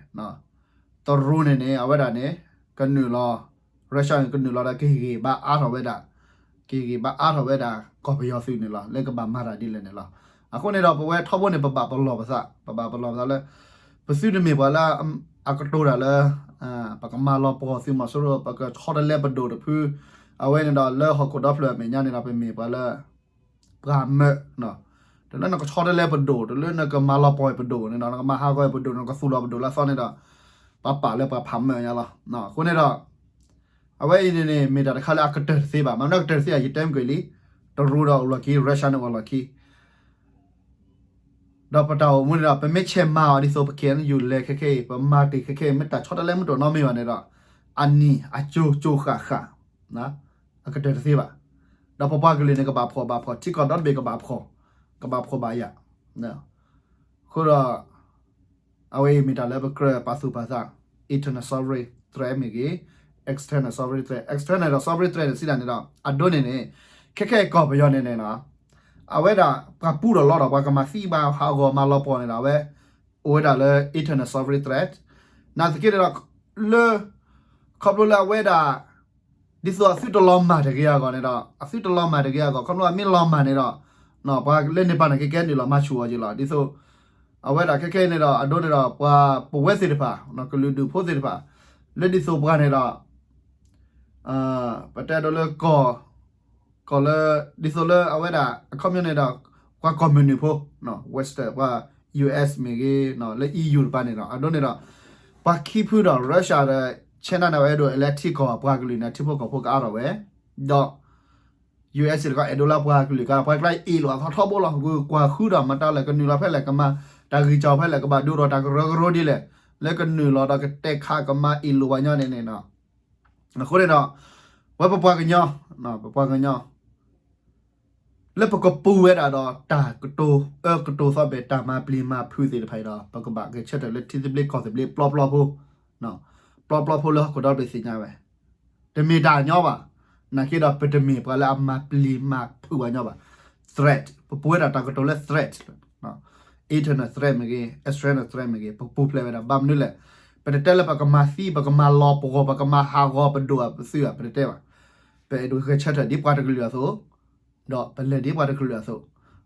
တရူးန့ၣ်န့ၣ် အဝဲဒၣ်န့ၣ် ကနုာ်လီၤ Russia န့ၣ် ကနုာ်လီၤဒီးကဟ့ၣ်ဂံၢ်ဘါအါထီၣ်ဝဲဒၣ် ကဟ့ၣ်ဂံၢ်ဘါအါထီၣ်ဝဲဒၣ် ကီၢ်ပယီၤသုးန့ၣ်လီၤ လၢကဘၣ်မၤတၢ်ဒ်လဲၣ်န့ၣ်လီၤ. အဃိန့ၣ်ဒီး ပဝဲထီဘိန့ၣ် ပဘၣ်ပလီၢ်ပသး ပဘၣ်ပလီၢ်ပသးလၢ ပသုတမ့ၢ်ပှၤလၢ အကတိၤတၢ်လၢ ပကမၤလီၤပှီၢ်သုးမီၤစိရိၤ ပကဆီတလဲပဒိၣ်တဖု အဝဲန့ၣ်ဒီး လၢဟီၣ်ခိၣ်ဒီဖျၢၣ်အမဲာ်ညါန့ၣ်ဒီး ပမ့ၢ်ပှၤလၢ ပှၤမၢ, တလၢနကဆီတလဲပဒိၣ် တလၢနကမၤလီၤပှီၢ်ပဒိၣ်န့ၣ်ဒီး နကမၤဟးဂီၤပဒိၣ် နကသူၣ်လီၤပဒိၣ်လၢအသီန့ၣ်ဒီး ပှၤပာ်လၢပှၤဖးမၢညါလီၤ. အဃိန့ၣ်ဒီး အဝဲအံၤန့ၣ်န့ၣ် မ့ၢ်တၢ်တခါလၢအကတၢၢ်တသ့ဘၣ်. မ့ၢ်မနုၤကတၢၢ်တသ့ဘၣ် ယတဲမ့ၢ်ကွံာ်လံ, တရူးဒီးအိၣ်လီၢ်ခံ Russia န့ၣ်အိၣ်လီၢ်ခံ ဒီးပတၢ်အိၣ်မူန့ၣ်ဒီး ပမ့ၢ်ဆဲးမၤအီၤဒ်သိးပ ခ့ၣ်အဲၣ်ယူၣ် လဲၤခဲခဲအံၤ ပမၤတ့ၢ်ခဲခဲအံၤ မ့ၢ်တၢ်ဆီတလဲမ့ၢ်တအိၣ်နီတမံၤဘၣ်န့ၣ်ဒီး အနံၣ်အကၠိကၠိဃၣ်ဃၣ် အကတၢၢ်တသ့ဘၣ်. ဒီးပပှၤကလုာ်န့ၣ် ကဘၣ်ဖှီၣ်ဘၣ်ဖှီၣ် ထံကီၢ်ဒီတဘ့ၣ်ကဘၣ်ဖှီၣ် ကဘၣ်ဖှီၣ်ဘၣ်ယာ်. အဃိဒီး အဝဲအံၤမ့ၢ်တၢ်လၢပကြၢးပာ်သူၣ်ပာ်သး internal sovereign threat မ့ၢ်ဂ့ၤ external sovereign threat, external ဒီး sovereign threat န့ၣ် စံးဒၣ်န့ၣ်ဒီး အဒိန့ၣ်န့ၣ် ခဲခဲအံၤကီၢ်ပယီၤန့ၣ်န့ၣ် အဝဲဒၣ်ပှၤပူထီၣ်လီထီၣ် ပှၤကမၤသံဘၣ်ဟးဂီၤမၤလီၤပှီၢ်န့ၣ်ဒီး အဝဲ အိၣ်ဝဲဒၣ်လၢ internal sovereign threat နာ်သက့န့ၣ်ဒီး လၢ ခီဖျိလၢအဝဲဒၣ် ဒ်သိးအသုတလီၤမၢ်တဂ့ၤအဂီၢ်န့ၣ်ဒီး အသုတလီၤမၢ်တဂ့ၤအဂီၢ် ခီဖျိအမ့ၢ်လီၤမၢ်န့ၣ်ဒီး ပှၤလၢန့ၣ်ပၤန့ၣ် ကကဲနုာ်လီၤမၤဆူၣ်အီၤက့ၤလီၤ. ဒ်သိး အဝဲဒၣ်ခဲခဲအံၤန့ၣ်ဒီး အဒိန့ၣ်ဒီး ပှၤပဝဲသ့ၣ်တဖၣ် ကလုာ်ဒူၣ်ဖိသ့ၣ်တဖၣ် လၢဒ်သိးပှၤန့ၣ်ဒီး ပတဲဒိးလၢ ကီၢ်လၢ ဒ်သိးလၢအဝဲဒၣ် အခီပညီန့ၣ်ဒီး ပှၤကီၢ်မုၢ်နုာ်ဖိ Western ပှၤ ယူၣ်အ့ၣ် မ့ၢ်ဂ့ၤ လၢ အီးယူး တပၤန့ၣ်ဒီး အဒိန့ၣ်ဒီး ပှၤခံဖုဒီး Russia ဒီး China န့ၣ် အဲၣ်ဒိးလဲၤထံကီၢ်ပှၤကလုာ်န့ၣ် ထံဖိကီၢ်ဖိကအါထီၣ်ဝဲ ဒီး ယူၣ်အ့ၣ် တခီအဲၣ်ဒိးလၢပှၤကလုာ်ကါ ပှၤကျါအ့ၣ်လိာ်အသီထီဘိလီၤ. ကွၢ်ဃုဒီးမတၤလဲၣ် ကနုာ်လီၤဖဲလဲၣ် ကမၤတၢ်ဂံၢ်စၢ်ဖဲလဲၣ် ကဘၣ်ဒိဒီးတၢ်ကရၢကရိဒ်လဲၣ် လၢကနုာ်လီၤဒီးကတဲာ်ခးကမၤအ့ၣ်လိာ်ပှၤညီန့ၣ်န့ၣ် အဃိန့ၣ်ဒီး ဝဲပပှၤကညီ, ပပှၤကညီ လၢပကပူၤဝဲဒၣ်ဒီးတၢ်ကတိၤအၢကတိၤသီဘဲ တၢ်မၤပျံၤမၤဖုးသ့ၣ်တဖၣ်အံၤဒီး ပကဘၣ်ဂဲၤဆၢထၢၣ်လၢထံသဘျ့ကီၢ်သဘျ့ပျီပျီဖိ, ပျီပျီဖိလၢဟီၣ်ခိၣ်ဒီဘ့ၣ်သ့ၣ်ညါဝဲ, တမ့ၢ်တၢ်ညီဘၣ်. နာ်က့ဒီးပတမ့ၢ်ပှၤလၢအမၤပျံၤမၤဖုးပှၤညီဘၣ်. Threat ပပူၤဝဲဒၣ်တၢ်ကတိၤလၢ threat internal threat မ့ၢ်ဂ့ၤ external threat မ့ၢ်ဂ့ၤ ပကပူၤဖျဲးဝဲဒၣ် ဘၣ်မနုၤလဲၣ်. ပတတဲလၢပကမၤသံ ပကမၤလီၤပဂီၢ် ပကမၤဟးဂီၤပဒိၣ်အပသုးဧါ ပတတဲဘၣ်. ပအဲၣ်ဒိးဂဲၤဆၢထၢၣ်ဒ်ပှၤတကလုာ်အသိး ဒီးပလဲၤဒ်ပှၤတကလုာ်အသိး,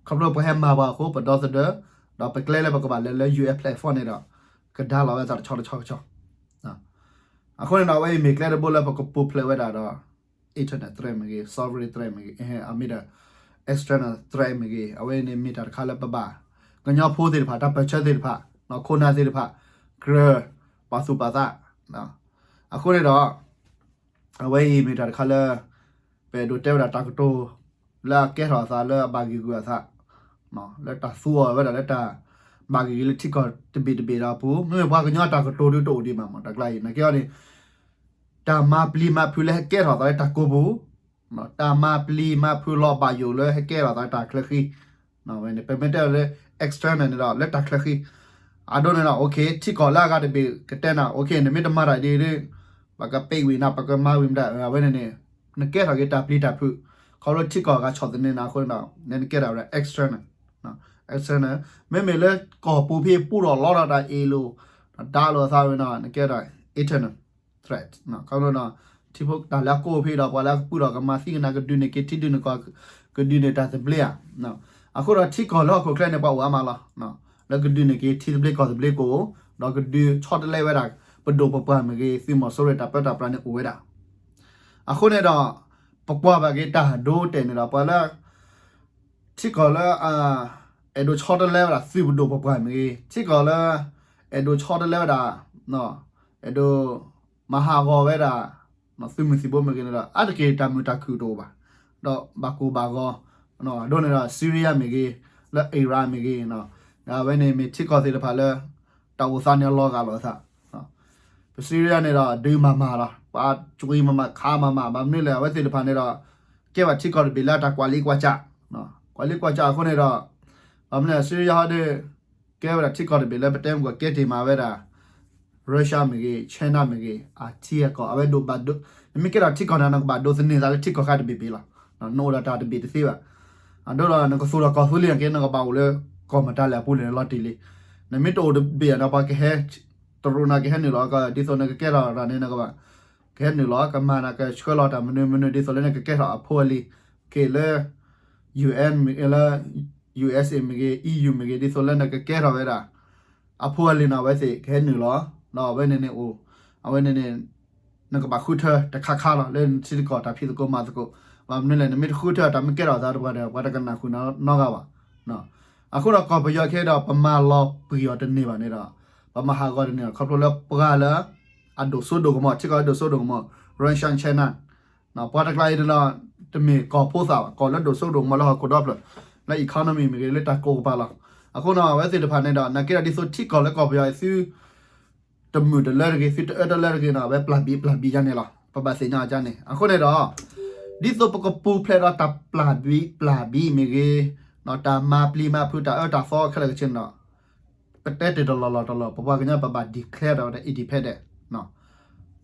ခီဖျိပှၤဟဲမၤပှၤအဃိ ပဒီသဒၢ, ဒီးပကျဲလၢပကဘၣ်လဲၤလၢ ယူၢ်အဲၣ် platform န့ၣ်ဒီး ကဒါလီၤဝဲသးတဆီတဆီတဆီ. အဃိန့ၣ်ဒီး အဝဲအံၤမ့ၢ်ကျဲတဘိလၢပကပူၤဖျဲးဝဲဒၣ်ဒီး internal threat မ့ၢ်ဂ့ၤ sovereign threat မ့ၢ်ဂ့ၤ အမ့ၢ်ဒီး external threat မ့ၢ်ဂ့ၤ အဝဲန့ၣ်မ့ၢ်တၢ်တခါလၢပဘၣ် ကညီဖိသ့ၣ်တဖၣ် တၢ်ပၢၢ်ဆၢသ့ၣ်တဖၣ် ခိၣ်နၢ်သ့ၣ်တဖၣ် ကြၢးပာ်သူၣ်ပာ်သး. အဃိန့ၣ်ဒီး အဝဲအံၤမ့ၢ်တၢ်တခါလၢ ပအဲၣ်ဒိးတဲဝဲဒၣ်တၢ်ကတိၤ လၢအကဲထီၣ်အသးလၢအဘၣ်ဂံၢ်ဂုာ်အသး, လၢတၢ်သူအီၤဝဲဒၣ်လၢတၢ်ဘၣ်ဂံၢ်ဂုာ်လၢထံကီၢ်တဘ့ၣ်တဘ့ၣ်ဒီးအပူၤ မ့မ့ၢ်ပှၤကညီတၢ်ကတိၤဒုးတအိၣ်ဒံးဘၣ်မး တၢ်ကျါအံၤ နာ်က့အီၤန့ၣ် တၢ်မၤပျံၤမၤဖုးလၢဟဲကဲထီၣ်သးလၢတၢ်ကိးပူၤ, တၢ်မၤပျံၤမၤဖုးလီၤဘၣ်ယိၣ်လၢဟဲကဲထီၣ်သးလၢတၢ်ချၢဃံ, ပမ့ၢ်တဲလၢ external န့ၣ်ဒီး လၢတၢ်ချၢဃံ, အဒိန့ၣ်ဒီး ထံကီၢ်လၢအဂၤတဘ့ၣ်ကတဲနၤ နမ့ၢ်တမၤတၢ်ဒ်အံၤဒီး ပကပံးဝံၤနၤ ပကမၤဝံၤမတၤ အဝဲန့ၣ်န့ၣ် နကဲထီၣ်က့ၤတၢ်ပျံၤတၢ်ဖုး, ခီဖျိထံကီၢ်အဂၤဆီၣ်သနံးနၤအဃိန့ၣ်ဒီး နကဲထီၣ်ဝဲဒၣ် external, external, မ့မ့ၢ်လၢကီၢ်ပူၤဖဲပူထီၣ်လီထီၣ်တၢ်အ့ၣ်လိာ် ဒါလိာ်အသးဝဲန့ၣ် နကဲထီၣ် internal threat, ခီဖျိဒီး ထံဖိတၢ်လၢအကိးဖဲဒီး ပှၤလၢအကပုာ်ထီၣ်ကမၤသံကနၣ် ကဒုးန့ၢ်က့ၤထံဒုးန့ၢ်ကီၢ် ကဒုးန့ၢ်တၢ်သဘျ့ဧါ. အဃိဒီးထံကီၢ်လၢဟီၣ်ခိၣ်ချၢန့ၣ် ပှၤအိၣ်အါမးလီၤ. လၢကဒုးန့ၢ်က့ၤထံသဘျ့ကီၢ်သဘျ့ကအိၣ်, ဒီးကဒုးဆီတလဲဝဲဒၣ် ပဒိၣ်ပပှၢ်မ့ၢ်ဂ့ၤ သုးမီၤစိရိၤတၢ်ပၢတၢ်ပြးန့ၣ်အိၣ်ဝဲဒၣ်. အဃိန့ၣ်ဒီး ပကွၢ်ဘၣ်က့ၤတၢ်ဒိတဲာ်န့ၣ်ဒီး ပှၤလၢ ထံကီၢ်လၢ အဲၣ်ဒိးဆီတလဲဝဲဒၣ်သုးပဒိၣ်ပပှၢ်မ့ၢ်ဂ့ၤ, ထံကီၢ်လၢ အဲၣ်ဒိးဆီတလဲဝဲဒၣ် အဲၣ်ဒိးမၤဟးဂီၤဝဲဒၣ် သုးမုၢ်သံၣ်ဘိမ့ၢ်ဂ့ၤန့ၣ်ဒီး အါတက့ၢ်တၢ်မုာ်တၢ်ခုၣ်တအိၣ်ဘၣ်, ဒီးဘၣ်ကိၢ်ဘၣ်ဂီၤ, အဒိန့ၣ်ဒီး Syria မ့ၢ်ဂ့ၤ, လၢ Iraq မ့ၢ်ဂ့ၤ, အဝဲန့ၣ်မ့ၢ်ထံကီၢ်သ့ၣ်တဖၣ်လၢ တၢ်အိၣ်သးန့ၣ်လီၤဂာ်လိာ်အသး ပ Syria န့ၣ်ဒီး ဒုးမၤမၤလီၤ, ပှၤကွံမၤမၤခးမၤမၤ ဘၣ်မနုၤလဲၣ် အဝဲသ့ၣ်တဖၣ်န့ၣ်ဒီး ကဲဘၣ်ထံကီၢ်တဘ့ၣ်လၢတၢ်ကွၢ်လံကွၢ်စး, ကွၢ်လံကွၢ်စးအဃိန့ၣ်ဒီး ဘၣ်မနုၤလဲၣ် Syria ဟီဒီး ကဲဝဲဒၣ်ထံကီၢ်တဘ့ၣ်လၢပတဲမ့ၢ်ကီးကဲတ့ၢ်မးဝဲဒၣ် Russia မ့ၢ်ဂ့ၤ China မ့ၢ်ဂ့ၤ အထံအကီၢ် အဝဲဒိးဘၣ်ဒိ နမ့ၢ်ကဲထီၣ်ထံကီၢ်န့ၣ် နကဘၣ်ဒိးသန့ၤသးလၢထံကီၢ်ခါတဘ့ၣ်ဘ့ၣ်လီၤ. နအိၣ်ဒီးတၢ်တဘ့ၣ်တသ့ဘၣ်. အဒိဒီးနကသူၣ်ထီၣ်ကီၢ်သူလ့ၤန့ၣ်က့ နကဘၣ်အိၣ်လၢကီၢ်မတၤလဲၣ်အပူၤလဲၣ်န့ၣ်လီၤတံၢ်လံ. နမ့ၢ်တအိၣ်တဘ့ၣ်ဒီးပှၤကဟဲ တရူးနၤကဟဲနုာ်လီၤ ဒ်သိးနကကဲထီၣ်တၢ်န့ၣ် နကဘၣ် ကဟဲနုာ်လီၤ ကမၤနၤကဆှၢလီၤတၢ်မနုၤမနုၤ ဒ်သိးလၢနကကဲထီၣ်အဖိအလံၤ က့ၤလၢ UN လၢ USA မ့ၢ်ဂ့ၤ EU မ့ၢ်ဂ့ၤ ဒ်သိးလၢနကကဲထီၣ်ဝဲဒၣ် အဖိအလံၤန့ၣ် အဝဲသ့ၣ်ကဟဲနုာ်လီၤ. ဒီးအဝဲန့ၣ်န့ၣ်အိၣ် အဝဲန့ၣ်န့ၣ် နကဘၣ်ဃုထၢတခါခါလီၤ လၢနထံကီၢ်တၢ်ဖံးသကိးမၤသကိး. ဘၣ်မနုၤလဲၣ် နမ့ၢ်တဃုထၢတၢ်မ့ၢ်ကဲထီၣ်သးတပှၤဒီး ပှၤတကနၣ်ဃုာ်နီတဂၤဘၣ်. အဃိဒီးကီၢ်ပယီၤခဲဒီး ပမၤလီၤပှံာ်အီၤတန့ၢ်ဘၣ်န့ၣ်ဒီး ပမၤဟးဂီၤတန့ၢ်ဘၣ် ခီဖျိလၢပှၤလၢ အဒိၣ်စိဒိၣ်ကမီၤ ထံကီၢ်လၢဒိၣ်စိဒိၣ်ကမီၤ Russia China ပှၤတကျါအံၤန့ၣ်ဒီး တမ့ၢ်ကီၢ်ဖိသၣ်ဘၣ် ကီၢ်လၢဒိၣ်စိဒိၣ်ကမီၤလၢဟီၣ်ခိၣ်ဒီဖျၢၣ် လၢ economy မ့ၢ်ဂ့ၤ လၢတၢ်ကိးကပၤလီၤ. အဃိန့ၣ် အဝဲသ့ၣ်တဖၣ်န့ၣ်ဒီး နာ်က့ဒီးဒ်သိးထံကီၢ်လၢကီၢ်ပယီၤအံၤ သုတမုာ်တလၢတဂ့ၤ သုတအၢတလၢတဂ့ၤန့ၣ် အဝဲပျၢ်ဘံၣ်ပျၢ်ဘံၣ်ယါန့ၣ်လီၤ. ပဘၣ်သ့ၣ်ညါအီၤကါန့ၣ် အဃိန့ၣ်ဒီး ဒ်သိးပကပူၤဖျဲးဒီးတၢ်ပျၢ်ဘံၣ်ပျၢ်ဘံၣ်မ့ၢ်ဂ့ၤ တၢ်မၤပျံၤမၤဖုးတၢ်အၢတၢ်သီခဲလၢာ်ခဲဆ့န့ၣ်ဒီး ပတဲတ့ၢ်တလီၢ်လီၢ်တလီၢ် ပပှၤကညီပဘၣ် declare ဒီးဝဲဒၣ် independent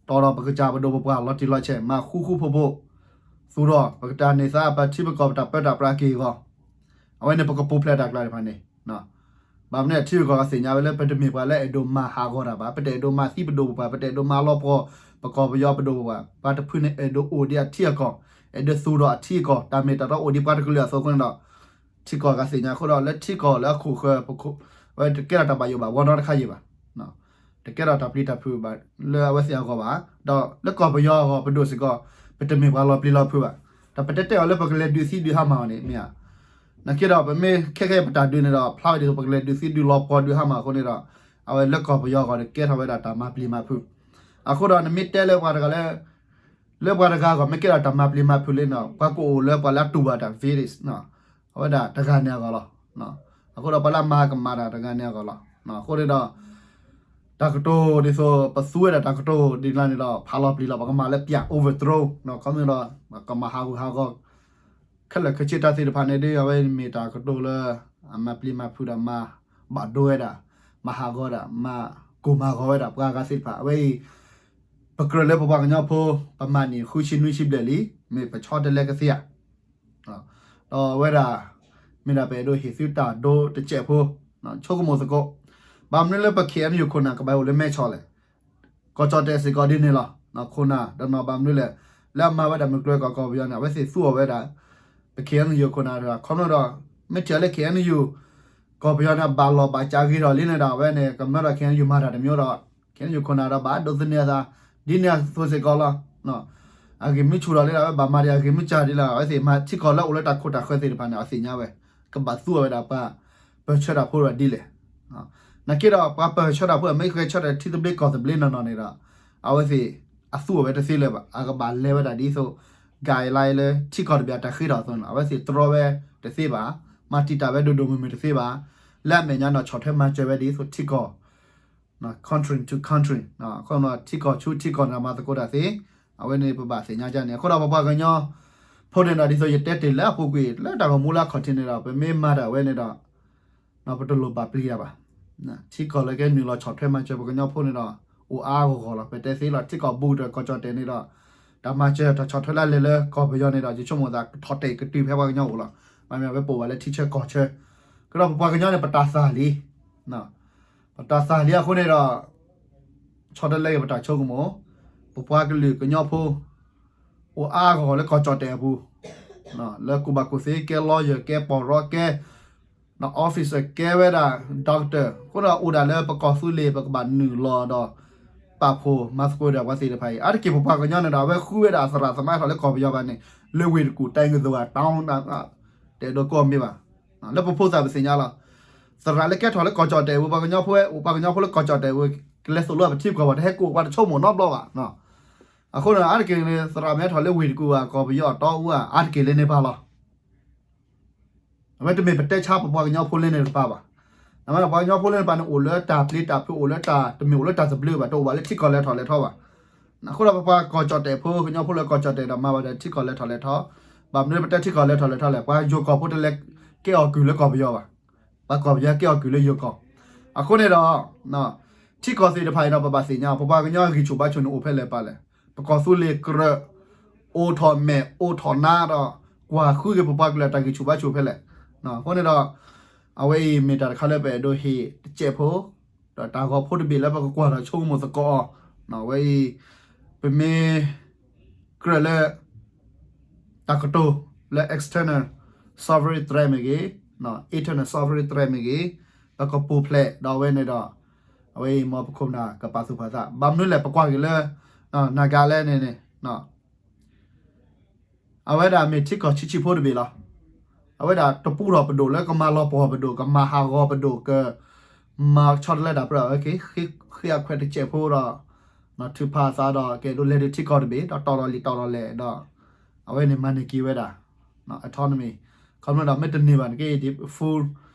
တီၢ်ဒီးပကစၢ်ပဒိၣ်ပပှၢ်လီၤတံၢ်လီၤဆဲး မၤဃူဃူဖိးဖိး သူၣ်ထီၣ်ပကတၢ်န့ၢ်သါ ပထံပကီၢ်ပတၢ်ပၢတၢ်ပြးက့ၢ်အဂီၢ် အဝဲန့ၣ်ပကပူၤဖျဲးတၢ်ကျါတဖၣ်န့ၣ် ဘၣ်မနုၤထံဂုၤကီၢ်ဂၤသ့ၣ်ညါဝဲလၢ ပတမ့ၢ်ပှၤလၢအဲၣ်ဒိးမၤဟးဂီၤတၢ်ဘၣ်, ပတအဲၣ်ဒိးမၤသံပဒိၣ်ပပှၢ်, ပတအဲၣ်ဒိးမၤလီၤပှီၢ် ပကီၢ်ပယီၤပဒိၣ်ပပှၢ်, ပှၤတဖုန့ၣ်အဲၣ်ဒိးအိၣ်ဒံးအထံအကီၢ်, အဲၣ်ဒိးသူၣ်ထီၣ်အထံအကီၢ်, တၢ်မ့ၢ်တၢ်တီအိၣ်ဒံးပှၤတကလုာ်အသိးအဃိန့ၣ်ဒီး ထံကီၢ်ဂၤသ့ၣ်ညါအဃိဒီး လၢထံကီၢ်လၢအခိၣ်ဃၢၤ အဝဲတကဲထီၣ်တၢ်ဘၣ်ယိၣ်ဘၣ်ဘှီနီတခါယံၤဘၣ် တကဲထီၣ်တၢ်ပျံၤတၢ်ဖုးဘၣ်လၢအဝဲသ့ၣ်အဂီၢ်ဘၣ်, ဒီးလၢကီၢ်ပယီၤအဂီၢ်ပဒိၣ်စ့ၢ်ကီး ပတမ့ၢ်ပှၤလီၤပျံၤလီၤဖုးဘၣ်, ဒီးပတဲတဲအီၤလၢပကလဲၤဒုးသံဒုးဟါမၢ်အီၤန့ၣ် မ့ၢ်ဧါ. နာ်က့ဒီးပမ့ၢ်ခဲခဲအံၤပတၢ်ဒုးန့ၣ်ဒီး ဖျါဝဲဒ်သိးပကလဲၤဒုးသံဒုးလီၤပှီၢ်ဒုးဟါမၢ်အီၤအဃိန့ၣ်ဒီး အဝဲလၢကီၢ်ပယီၤအဂီၢ်န့ၣ် ကဲထီၣ်ဝဲဒၣ်တၢ်မၤပျံၤမၤဖုး, အဃိဒီးနမ့ၢ်တဲလၢပှၤတဂၤလၢ လၢပှၤတဂၤအဂီၢ် မ့ၢ်ကဲထီၣ်တၢ်မၤပျံၤမၤဖုးလံန့ၣ် ပှၤကအိၣ်လၢပှၤလၢအတူၢ်ဘၣ်တၢ် village အဝဲဒၣ်တဂၤန့ၣ်အဂီၢ်လီၤ. အဃိဒီးပှၤလၢအမၤကမၣ်တၢ်တဂၤန့ၣ်အဂီၢ်လီၤ. အဃိန့ၣ်ဒီး တၢ်ကတိၤဒ်သိး ပသူဝဲဒၣ်တၢ်ကတိၤဒ်လဲၣ်န့ၣ်ဒီး ဖးလီၤပျံၤလီၤ ပကမၤလၢပျၢ် overthrow ခီမ့ၢ်ဒီး ကမၤဟးဂူာ်ဟးဂီၤ ခဲလၢာ်ခဲဆ့တၢ်သ့ၣ်တဖၣ်န့ၣ်ဒီး အဝဲမ့ၢ်တၢ်ကတိၤလၢ အမၤပျံၤမၤဖုးဒီးမၤဘၣ်ဒိဝဲဒၣ် မၤဟးဂီၤဒၣ် မၤကိၢ်မၤဂီၤဝဲဒၣ်ပှၤဂၤသ့ၣ်တဖၣ် အဝဲအံၤ ပကြၢးလၢပပှၤကညီဖိ ပမၤန့ၢ်ဃုဆံနွံဆံဘျဲၣ်လံ မ့ၢ်ပဆီတလဲကသ့ဧါ ဒီးအဝဲဒၣ် မ့ၢ်ဒၣ်ပအဲၣ်ဒိးဟ့ၣ်သုတၢ်ဒိတစဲးဖိ ဆိကမိၣ်သကိး ဘၣ်မနုၤလၢပ ခ့ၣ်အဲၣ်ယူၣ်ခိၣ်နၢ် ကဘၣ်အိၣ်လၢမဲဆီးလဲၣ် ကီၢ်ကၠီၣ်တဲၣ်စ့ၢ်ကီးဒ်န့ၣ်လီၤ ခိၣ်နၢ်တနီၤဘၣ်မနုၤလဲၣ် လၢအမၤဝဲဒၣ်မုၢ်ကျိၤဝဲၤကွာ်ကီၢ်ပယီၤန့ၣ် အဝဲသ့ၣ်သူအီၤဝဲဒၣ် ပ ခ့ၣ်အဲၣ်ယူၣ်ခိၣ်နၢ်တဂၤ ခီဖျိဒီး မ့ၢ်ထံၣ်အီၤလၢ ခ့ၣ်အဲၣ်ယူၣ် ကီၢ်ပယီၤန့ၣ် ဘၣ်လီၢ်ဘၣ်စးဂ့ၤထီၣ်လံန့ၣ်ဒီး အဝဲန့ၣ် ကမၢဒီး ခ့ၣ်အဲၣ်ယူၣ်မၤတၢ်တမံၤဒီး ခ့ၣ်အဲၣ်ယူၣ်ခိၣ်နၢ်ဒီးဘၣ်ဒိးသန့ၤအသး ဒ်န့ၣ်အသိးစ့ၢ်ကီးလီၤ အဂ့ၢ်မ့ၢ်ဆူၣ်ထီၣ်လံဒီး အဝဲဘၣ်မၤဒံးအဂ့ၢ်မ့ၢ်စှၤဒ်လဲၣ် အဝဲသ့ၣ်မၤထံကီၢ်လၢအိၣ်လၢတၢ်ခိတၢ်ဃၢၤသ့ၣ်တဖၣ်န့ၣ် အသ့ၣ်ညါဝဲ ကဘၣ်သူအီၤဝဲဒၣ်ပှၤပၢၢ်ဆၢတၢ်ဖိဒ်လဲၣ် နာ်က့ဒီးပှၤပၢၢ်ဆၢတၢ်ဖိအမ့ၢ်ဃဲဆၢထၢၣ်ထံသဘျ့ကီၢ်သဘျ့နီၢ်နီၢ်န့ၣ်ဒီး အဝဲသ့ၣ်အသူအီၤဝဲတသ့လၢၤဘၣ် အကဘၣ်လဲၤဝဲဒၣ်ဒ်သိး guideline လၢထံကီၢ်တဘ့ၣ်အတၢ်ဃ့ထီၣ်အသိးန့ၣ် အဝဲသ့ၣ်တြီဝဲတသ့ဘၣ် မၤတံာ်တာ်ဝဲဒိၣ်ဒိၣ်မုၢ်မုၢ်တသ့ဘၣ် လၢအမဲာ်ညါန့ၣ်ဆီၣ်ထွဲမၤစၢၤဝဲဒ်သိးထံကီၢ် country to country ထံကီၢ်ဆူထံကီၢ်န့ၣ်မၤသကိးတၢ်သ့ အဝဲန့ၣ်ပဘၣ်သ့ၣ်ညါဒ်န့ၣ် အဃိဒီးပပှၤကညီဖိန့ၣ်ဒီး ဒ်သိးယတဲတ့ၢ်လၢအပူၤကွံာ် လၢတၢ်ဂီၤမူလၢအခီၣ်ထံးန့ၣ်ဒီး ပမ့ၢ်မၤတၢ်ဝဲန့ၣ်ဒီး ပတလိၣ်ဘၣ်ပျံၤတၢ်ဘၣ် ထံကီၢ်လၢကဲနုာ်လီၤဆီၣ်ထွဲမၤစၢၤပှၤကညီဖိန့ၣ်ဒီး အိၣ်အါအါဂီၢ်ဂီၢ်လီၤ ပတဲသ့လီၤ ထံကီၢ်ဘူးဒီးကီၢ်ကၠီၣ်တဲၣ်န့ၣ်ဒီး တၢ်မၤစၢၤတၢ်ဆီၣ်ထွဲလၢလဲၤလၢကီၢ်ပယီၤန့ၣ်ဒီး ယဆိကမိၣ်သးကထီၣ်တဲာ်ကတုၤဖဲပှၤကညီအိၣ်လီၤ မ့မ့ၢ်ဝဲပအိၣ်ဘၣ်လၢထံဆၢကီၢ်ဆၢ ကဒီးပပှၤကညီန့ၣ် ပတၢ်သၣ်လံ ပတၢ်သၣ်လံအဃိန့ၣ်ဒီး ဆီတလဲက့ၤပတၢ်ဆိကမိၣ်, ပပှၤကလုာ်ကညီဖိ အိၣ်အါဂီၢ်လၢကီၢ်ကၠီၣ်တဲၣ်အပူၤ, လၢကူၣ်ဘၣ်ကူၣ်သ့ ကဲ lawyer ကဲပီၢ်ရီ ကဲ officer ကဲဝဲဒၣ် doctor အဃိဒီးအိၣ်ဒၣ်လၢပကီၢ်သူလ့ၤ ပကဘၣ်နုာ်လီၤဒီး ပာ်ဖှိၣ်မၤသကိးဒီးပှၤသ့ၣ်တဖၣ်အံၤ အါတက့ၢ်ပပှၤကညီန့ၣ်ဒီး အဝဲဃုဝဲဒၣ်အသရၣ်သမါထီၣ်လၢကီၢ်ပယီၤဘၣ်န့ၣ် လၢဝ့ၢ်တကူၣ် တၢ်အ့ၣ်ကသိး တၢ် တဲဒိးကိးမ့ၢ်ဘၣ် လၢပဖိသၣ်ပသ့ၣ်ညါလီၤ. သရၣ်လၢကဲထီၣ်လၢကီၢ်ကၠီၣ်တဲၣ်ဝဲ ပှၤကညီဖိ ပှၤကညီဖိလၢကီၢ်ကၠီၣ်တဲၣ်ဝဲ ကလဲၤသိၣ်လိပထံပကီၢ်ဘၣ် တဟဲကိးပှၤတဆိကမိၣ်နီတဘျီဘၣ်. အဃိန့ၣ် အါတက့ၢ်န့ၣ် သရၣ်မ့ၢ်ထီၣ်လၢဝ့ၢ်တကူၣ်ဘၣ် ကီၢ်ပယီၤအတီအူဘၣ် အါတက့ၢ်လၢန့ၣ်ပၢ်လီၤ. အဝဲတမ့ၢ်ပတဲဆါပပှၤကညီဖိလၢန့ၣ်တကပၤဘၣ်. နမ့ၢ်ပှၤကညီဖိလၢန့ၣ်တကပၤန့ၣ် အိၣ်လၢတၢ်ပျံၤတၢ်ဖုး အိၣ်လၢတၢ်တမ့ၢ်အိၣ်လၢတၢ်သဘျ့ဘၣ် တအိၣ်ဘၣ်လၢထံကီၢ်လဲၤထီၣ်လဲၤထီဘၣ်. အဃိဒီးပပှၤကီၢ်ကၠီၣ်တဲၣ်ဖိ ကညီဖိလၢကီၢ်ကၠီၣ်တဲၣ်ဒီးမၤဘၣ်ဒီးထံကီၢ်လဲၤထီၣ်လဲၤထီ, ဘၣ်မနုၤပတဲထံကီၢ်လဲၤထီၣ်လဲၤထီလဲၣ် ပှၤယိၤကီၢ်ဖိတလဲၤကဲအီၣ်ကုၢ်လၢကီၢ်ပယီၤဘၣ်. ပှၤကီၢ်ပယီၤကဲအီၣ်ကုၢ်လၢယိၤကီၢ်. အဃိန့ၣ်ဒီး ထံကီၢ်သ့ၣ်တဖၣ်အံၤဒီး ပဘၣ်သ့ၣ်ညါ ပပှၤကညီဂံၢ်ဆူၣ်ဘါဆူၣ်န့ၣ်အိၣ်ဖဲလဲၣ်ပၢ်လဲၣ်. ပကီၢ်သူလ့ၤကြၢး အိၣ်ထီၣ်မဲာ်အိၣ်ထီၣ်နါဒီး ကွၢ်ဃုက့ၤပပှၤကလုာ်အတၢ်ဂံၢ်ဆူၣ်ဘါဆူၣ်ဖဲလဲၣ်. အဃိန့ၣ်ဒီး အဝဲအံၤမ့ၢ်တၢ်တခါလၢပအဲၣ်ဒိးဟ့ၣ်တစဲးဖိ ဒီးတၢ်ဂီၤဖိတဘ့ၣ်လၢပကကွၢ်ဒီးဆိကမိၣ်သကိးအီၤ. အဝဲအံၤ ပမ့ၢ်ကြၢးလၢ တၢ်ကတိၤလၢ external sovereign threat မ့ၢ်ဂ့ၤ, internal sovereign threat မ့ၢ်ဂ့ၤ, ပကပူၤဖျဲးဒီးအဝဲန့ၣ်ဒီး အဝဲအံၤမ်ပခိၣ်ပနၢ်ကပာ်သူၣ်ပာ်သး ဘၣ်မနုၤလဲၣ် ပကွၢ်က့ၤလၢ Nagaland န့ၣ်န့ၣ် အဝဲဒၣ်မ့ၢ်ထံကီၢ်ဆံးဆံးဖိတဘ့ၣ်လီၤ. အဝဲဒၣ်တပူထီၣ်ပဒိၣ်လၢကမၤလီၤပှီၢ်ပဒိၣ် ကမၤဟးဂီၤပဒိၣ် ကမၤဆီတလဲတၢ်ပြၢအဝဲက့ၤ ဃ့အခွဲးတစဲးဖိဒီး ထုးဖးအသးဒီးကဲဒိးလဲၤဒုးထံကီၢ်တဘ့ၣ် ဒီးတီၢ်လီၤလံာ်တီၢ်လီၤလဲၢ်ဒီး အဝဲန့ၣ်မၤန့ၢ်က့ၤဝဲဒၣ် autonomy ခီဖျိဒီးမ့ၢ်တန့ၢ်ဘၣ်န့ၣ်က့ full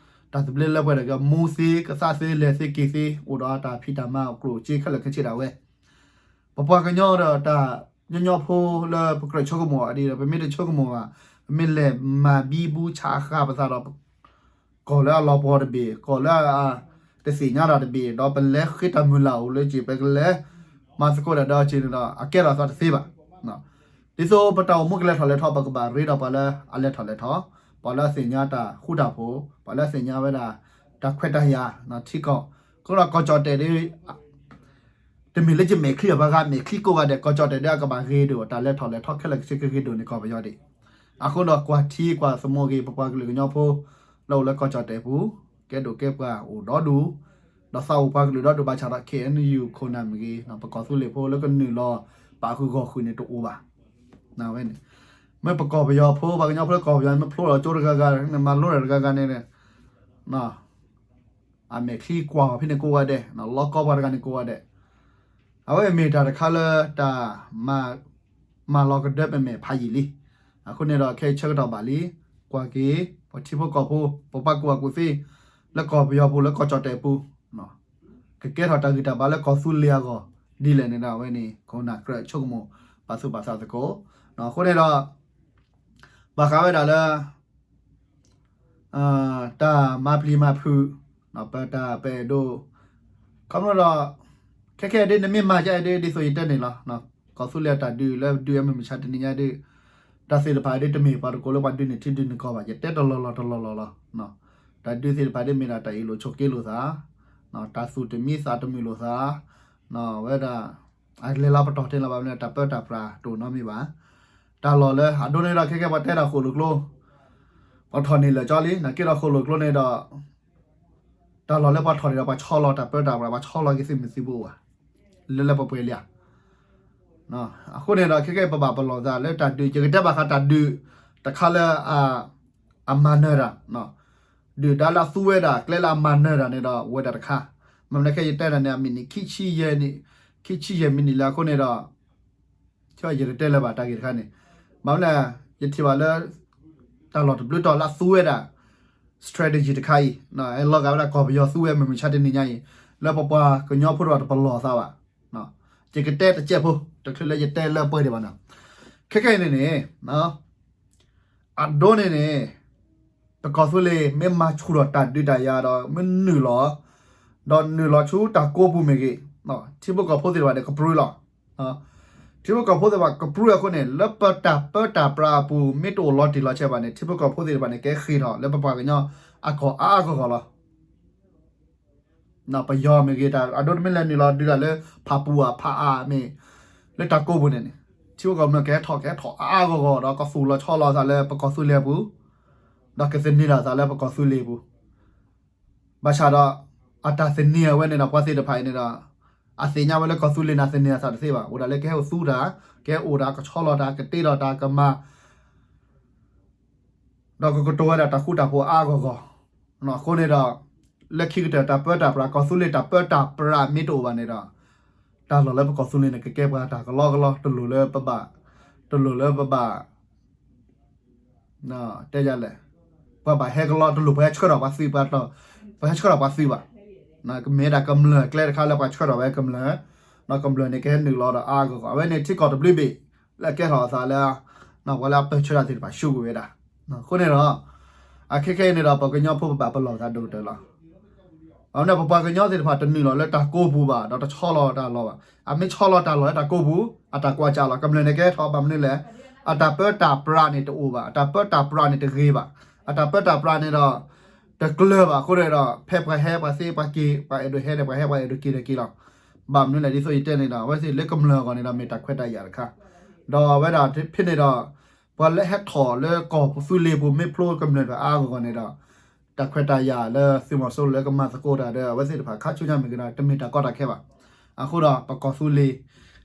တၢ်သဘျ့လၢပှဲၤဒီးကမူသ့ကသးသ့လဲၤသ့က့ၤသ့ အိၣ်ဒီးတၢ်ဖံးတၢ်မၤအကျိၣ်စ့ခဲလၢာ်ခဲဆ့ဒၣ်ဝဲ ပပှၤကညီဒီးတၢ်ညီညီဖိလၢပကြၢးဆိကမိၣ်အီၤဒ်ဒီး ပမ့ၢ်တဆိကမိၣ်ဘၣ် ပမ့ၢ်လဲၤမၤဘံဘူဆးဃာ်ပသးဒီး ကီၢ်လၢအလီၤပှီၢ်တဘ့ၣ် ကီၢ်လၢအတသ့ၣ်ညါတၢ်တဘ့ၣ် ဒီးပလဲၤဃ့တၢ်မုၢ်လၢ်အိၣ်လၢက့ၤ ပကလဲၤမၤသကိးတၢ်ဒီးက့ၤန့ၣ်ဒီး အကဲထီၣ်သးတသ့ဘၣ်. ဒ်သိးပတၢ်အိၣ်မူကလဲၤထီၣ်လဲၤထီ ပကဘၣ်ရ့ဒီးပှၤလၢအလဲၤထီၣ်လဲၤထီ, ပှၤလၢအသ့ၣ်ညါတၢ်ဃူတၢ်ဖိး, ပှၤလၢအသ့ၣ်ညါဝဲဒၣ် တၢ်ခွဲးတၢ်ယာ်ထံကီၢ်, အဃိဒီးကီၢ်ကၠီၣ်တဲၣ်ဒ် တမ့ၢ်လၢယမဲာ်ချံဘၣ် ပှၤဂၤမဲာ်ချံကိးဂၤဒဲး ကီၢ်ကၠီၣ်တဲၣ်ဒီးအကဘၣ်ဂ့ၤဒိၣ် တၢ်လဲၤထီၣ်လဲၤထီခဲလၢာ်ကဆ့ကဂ့ၤဒိၣ်န့ၣ်ကီၢ်ပယီၤဒံး. အဃိဒီးကွၢ်ထံကွၢ်သမူက့ၤ ပပှၤကလုာ်ကညီဖိ လၢအိၣ်လၢကီၢ်ကၠီၣ်တဲၣ်ပူၤ ကဲဒိၣ်ကဲပှၢ်အိၣ်ဒီဒူၣ်, ဒီးသးအိၣ်ပှၤကလုာ်ဒီဒူၣ်ဘၣ်ဆၣ်ဒီး ခ့ၣ်အဲၣ်ယူၣ်ခိၣ်နၢ်မ့ၢ်ဂ့ၤ ပကီၢ်သူလ့ၤဖိလၢကနုာ်လီၤပာ်ဃုာ်ဂီၢ်ဃုာ်န့ၣ်တအိၣ်ဘၣ်. ဝဲန့ၣ် မ့ၢ်ပကီၢ်ပယီၤဖိ ပှၤကညီဖိလၢကီၢ်ပယီၤ မ့ၢ်ဖျိထီၣ်ကၠိတဂၤဂၤ မၤလိတၢ်တဂၤဂၤန့ၣ် အမဲာ်ချံကွၢ်အီၤဖဲန့ၣ်ကိးဂၤဒဲး, လီၤကီပှၤတဂၤန့ၣ်ကိးဂၤဒဲး, အဝဲမ့ၢ်တၢ်တခါလၢတၢ် မၤလီၤကဒၢပမဲာ်ဖးယံာ်လံ. အဃိန့ၣ်ဒီးခဲအံၤဆၢကတီၢ်ဘၣ်လံ, ကွၢ်က့ၤ ပထံဖိကီၢ်ဖိ ပပှၤကူၣ်ဘၣ်ကူၣ်သ့ လၢကီၢ်ပယီၤပူၤ လၢကီၢ်ကၠီၣ်တဲၣ်ပူၤ, ခဲ တကဲထီၣ်တၢ်ဂံၢ်တၢ်ဘါလၢကီၢ်သူလ့ၤအဂီၢ်ဒ်လဲၣ်န့ၣ်ဒီး အဝဲန့ၣ် ခိၣ်နၢ်ကြၢးဆိကမိၣ်ပာ်သူၣ်ပာ်သးသကိး. အဃိန့ၣ်ဒီး ဘၣ်ဃးဝဲဒၣ်လၢ တၢ်မၤပျံၤမၤဖုး ပတၢ်ပအဲၣ်ဒိး ခီဖျိဒီး ခဲခဲဒ်နမ့ၢ်မၤကဲဒ် ဒ်သိးယတဲန့ၣ်လီၤ. ကီၢ်သူလ့ၤအတၢ်ဒုးလၢဒုးအမုၢ်မဆါတနံၤညါဒ် တၢ်သ့ၣ်တဖၣ်ဒ်တမ့ၢ်ပှၤတကိးလၢပှၤဒုးန့ၢ်ထံဒုးန့ၢ်ကီၢ်ဘၣ်. ယတဲတလီၢ်လီၢ်တလီၢ်လီၢ်လီၤ. တၢ်ဒုးသ့ၣ်တဖၣ်ဒ်မ့ၢ်ဒၣ်တၢ်အ့ၣ်လိာ်ဆိးက့လိာ်သး, တၢ်သူၣ်တမံသးတမုာ်လိာ်သး, ဝဲဒၣ် အလဲၤလီၤပတီၢ်ထဲလီၤဘၣ်မနုၤ တၢ်ပၢတၢ်ပြးတအိၣ်နီတမံၤဘၣ်. တၢ်လီၢ်လၢအဒိန့ၣ်ဒီး ခဲကဲပှၤတဲတၢ်ဃိၣ်လိာ်ကျိ ပှၤထီၣ်န့ၢ်လၢာ်ကၠီလံ နက့ဒီးဃိၣ်လိာ်ကျိန့ၣ်ဒီး တၢ်လီၢ်လၢပှၤထီၣ်န့ၣ်ဒီး ပှၤဆီလီၤတၢ်ပၢတၢ်ပြး ပှၤဆီလီၤက့ၤသုးမုၢ်သံၣ်ဘိဘၣ်. လၢလၢပှဲၤပှဲၤလံဧါ. အဃိန့ၣ်ဒီး ခဲကဲပဘၣ်ပလီၢ်သးလၢတၢ်ဒုး ယကတဲဘၣ်ဃးတၢ်ဒုးတခါလၢ အမၤနၢၤတၢ် ဒုၣ်ဒါလၢအသူဝဲဒၣ် ကျဲလၢအမၤနၢၤတၢ်န့ၣ်ဒီး ဝဲဒၣ်တခါ, မ့ၢ်မနုၤခဲယတဲတၢ်န့ၣ် အမံးနံး ခံဆံယဲၢ်မံးနံးလၢအဃိန့ၣ်ဒီး ယတတဲလၢၤဘၣ်တၢ်ဂ့ၢ်တခါန့ၣ်, ဘၣ်မနုၤလဲၣ် ယထံၣ်ဘၣ်လၢ တၢ်လီၢ်တဘျုးတီၤလၢအသူဝဲဒၣ် strategy တခါအံၤ လီၤဂာ်ဝဲဒၣ်ကီၢ်ပယီၤသူဝဲမုၢ်မဆါတနံၤညါအံၤ လၢပပှၤကညီဖိတဖၣ်တပလီၢ်သးဘၣ်. ယကတဲတစဲးဖိ တချုးလၢယတဲလၢပှဲၤဒံးဘၣ်န့ၣ်, ခဲခဲအံၤန့ၣ်န့ၣ် အဒိန့ၣ်န့ၣ် ပကီၢ်သူလ့ၤမ့ၢ်မၤဆူၣ်ထီၣ်တၢ်ဒုးတၢ်ယၤဒီး မ့ၢ်နုာ်လီၤ ဒီးနုာ်လီၤဆူတၢ်ကိးပူၤမ့ၢ်ဂ့ၤ, ထံဖိကီၢ်ဖိသ့ၣ်တဖၣ်န့ၣ် ကပြုၢ်လီၤ. ထံဖိကီၢ်ဖိသ့ၣ်တဖၣ်ကပြုၢ်အဃိန့ၣ် လၢပတၢ်ပၢတၢ်ပြးအပူၤ မ့ၢ်တအိၣ်လီၤတံၢ်လီၤဆဲးဘၣ်န့ၣ် ထံဖိကီၢ်ဖိသ့ၣ်တဖၣ်န့ၣ် ကဟဲဃ့ၢ်ထီၣ်လၢပပှၤကညီအကီၢ်အါအါဂီၢ်ဂီၢ်လီၤ. ပယီၤမ့ၢ်ဂ့ၤ တၢ်အဒိတမ့ၢ်လဲၤနုာ်လီၤဒုးတၢ်လၢဖးပူၤဧါ ဖးအါမ့ၢ် လၢတၢ်ကိးပူၤန့ၣ်န့ၣ် ထံဖိကီၢ်ဖိကဟဲထီၣ် ကဟဲထီၣ်အါအါဂီၢ်ဂီၢ်ဒီး ကသူၣ်လီၤဆီလီၤသးလၢပကီၢ်သူလ့ၤအပူၤ, ဒီးကသန့ၤလီၤသးလၢပကီၢ်သူလ့ၤအပူၤ ဘၣ်ဆၣ်ဒီး အတၢ်သန့ၤအဝဲန့ၣ်ဒီး ပှၤသ့ၣ်တဖၣ်အံၤန့ၣ်ဒီး အသ့ၣ်ညါဝဲလၢကီၢ်သူလ့ၤန့ၣ် အသန့ၤအသးတသ့ဘၣ်. အိၣ်ဒၣ်လၢကဟဲအိၣ်သူတၢ်, ကဟဲအိၣ်တၢ်, ကဆီလီၤတၢ်, ကတ့ထီၣ်တၢ်, ကမၤ ဒီးကကတိၤဝဲဒၣ်တၢ်ဃူတၢ်ဖိးအါအါဂီၢ်ဂီၢ်. အဃိန့ၣ်ဒီး လၢခံကတၢၢ်တၢ်ပၢတၢ်ပြး ကီၢ်သူလ့ၤတၢ်ပၢတၢ်ပြးမ့ၢ်တအိၣ်ဘၣ်န့ၣ်ဒီး တၢ်လီၢ်လၢပကီၢ်သူလ့ၤန့ၣ် ကကဲပှၤတၢ်ကလီကလီ တလိၣ်လၢပဘၣ်, တလိၣ်လၢပဘၣ် တဲယလဲၣ်, ပှၤဘၣ်ဟဲကလီတလိၣ် ပှၤဟဲဆှၢထီၣ်ပှၤသုး ပှၤဟဲဆှၢထီၣ်ပှၤသုးဘၣ်. ကမ့ၢ်ဒၣ်ကမျၢၢ်ကျဲတခါလၢပှၤဆှၢထီၣ်ဝဲကမျၢၢ်, ဒီးကမျၢၢ်န့ၣ်ကဟဲနုာ်လီၤဒီးအါအါဂီၢ်ဂီၢ်. အဝဲန့ၣ်ထံကီၢ်တဘျုးဘ့ၣ် လၢအကဲထီၣ်အသးလၢ ပှၤလၢအပၢၢ်ဆၢတၢ်သ့ၣ်တဖၣ်ဆူကွံာ်ဝဲဒၣ်. အဃိန့ၣ်ဒီး အခဲခဲအံၤန့ၣ်ဒီး ပှၤကညီဖိပဘၣ်ပလီၢ်သးဒိၣ်ကတၢၢ်လီၤ. အဝဲန့ၣ် ပပှၤကညီသ့ၣ်တဖၣ်တနုာ်လီၤလၢတၢ်ကိးပူၤဘၣ် ဒီးတဆီလီၤတၢ်လီၤဘၣ်. အမ့ၢ်ဆီလီၤတၢ်လီၤလၢတၢ်ကိးပူၤ အတၢ်ကွၢ်ကၢ်လီၤ. ကမျၢၢ်န့ၣ်ကဟဲထီၣ်ဘၣ်မနုၤလဲၣ်, အတၢ်ပၢတၢ်ပြးန့ၣ်တအိၣ်ဘၣ်, အတၢ်ပၢတၢ်ပြးန့ၣ်တဂ့ၤဘၣ်, အတၢ်ပၢတၢ်ပြးန့ၣ်ဒီး တကျၢၤဘၣ်. အဃိန့ၣ်ဒီး ဖဲပှၤဟဲပှၤသ့ပှၤက့ၤ ပှၤအဲၣ်ဒိးဟဲဒီး ပှၤဟဲပှၤအဲၣ်ဒိးက့ၤဒီးက့ၤလီၤ. ဘၣ်မနုၤလဲၣ် ဒ်သိးယတဲန့ၣ်ဒီး အဝဲသ့ၣ်လၢကမျၢၢ်အဂီၢ်န့ၣ်ဒီး မ့ၢ်တၢ်ခွဲးတၢ်ယာ်တခါ ဒီးအဝဲဒၣ်ဖဲန့ၣ်ဒီး ပှၤလၢဟဲထီၣ်လၢကီၢ်ပသူလ့ၤပူၤ မ့ၢ်ဖျိကမျၢၢ်တဖၣ်အါအါဂီၢ်ဂီၢ်န့ၣ်ဒီး တၢ်ခွဲးတၢ်ယာ်လၢသုးမီၤစိရိၤလၢကမၤသကိးတၢ်ဒီး အဝဲသ့ၣ်တဖၣ်ခါဆူညါမ့ၢ်ဂ့ၤဒီး တမ့ၢ်တၢ်ကီတၢ်ခဲဘၣ်. အဃိဒီးပကီၢ်သူလ့ၤ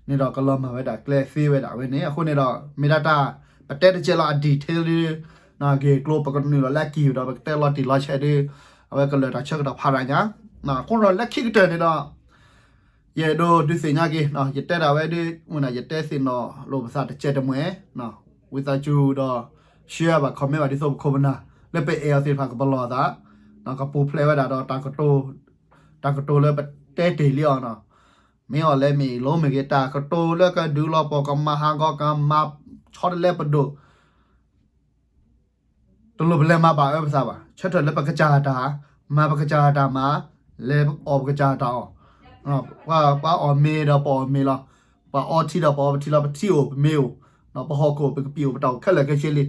န့ၣ်ဒီး ကလီၤမၢ်ဝဲဒၣ်ကျဲသ့ဝဲဒၣ်ဝဲန့ၣ်. အဃိန့ၣ်ဒီး မ့ၢ်ဒၣ်တၢ် ပတဲတကဲလီၤအ detail ဒ် ဂ့ၢ်ကျိၤ ပကနုာ်လီၤလၢအကံၢ်ဒီး ပကတဲလီၤတံၢ်လီၤဆဲးဒ် အဝဲကလၢာ်တၢ်ဆၢကတီၢ်ဖးဒိၣ်ညါ. အဃိဒီးလၢခံကတၢၢ်န့ၣ်ဒီး ယအဲၣ်ဒိးဒုးသ့ၣ်ညါက့ၤ ယတဲဒၣ်ဝဲဒ် မ့ၢ်ယတဲသ့ၣ်နီၣ်လိာ်ပသးတကဲတမှဲ ဝံသးစူၤဒီး share ဘၣ် comment ဘၣ် ဒ်သိးပခိၣ်ပနၢ် လၢပအဲၣ်အီၤသ့ၣ်တဖၣ်ကပလီၢ်အသး ကပူၤဖျဲးဝဲဒၣ်ဒီး တၢ်ကတိၤလၢပတဲတ့ၢ်လံအီၤနီၤ. မ့ၢ်အီၤလဲၣ်မ့ၢ်အံၤလီၤ မ့ၢ်ဂ့ၤ တၢ်ကတိၤလၢကဒုးလီၤပှီၢ် ကမၤဟးဂီၤ ကမၤဆီတလဲပဒိၣ် တလိၣ်ပလဲၤမၤဘၣ်အၢပသးဘၣ်. ဆၢထၢၣ်လၢပကစၢ်တၢ်, မၤပကစၢ်တၢ်မၤ, လဲၤအီၣ်ပကစၢ်တၢ်အီၣ်, ပှၤအီၣ်မ့ၤဒီးပအီၣ်မ့ၤလီၤ, ပှၤအီထံဒီးပအီပထံလီၤ, ပထံအိၣ်ပမ့ၤအိၣ်, ပဟီၣ်ခိၣ်ပကပံာ်အိၣ် ပတၢ်အိၣ်ခဲလၢာ်ခဲဆ့လံ.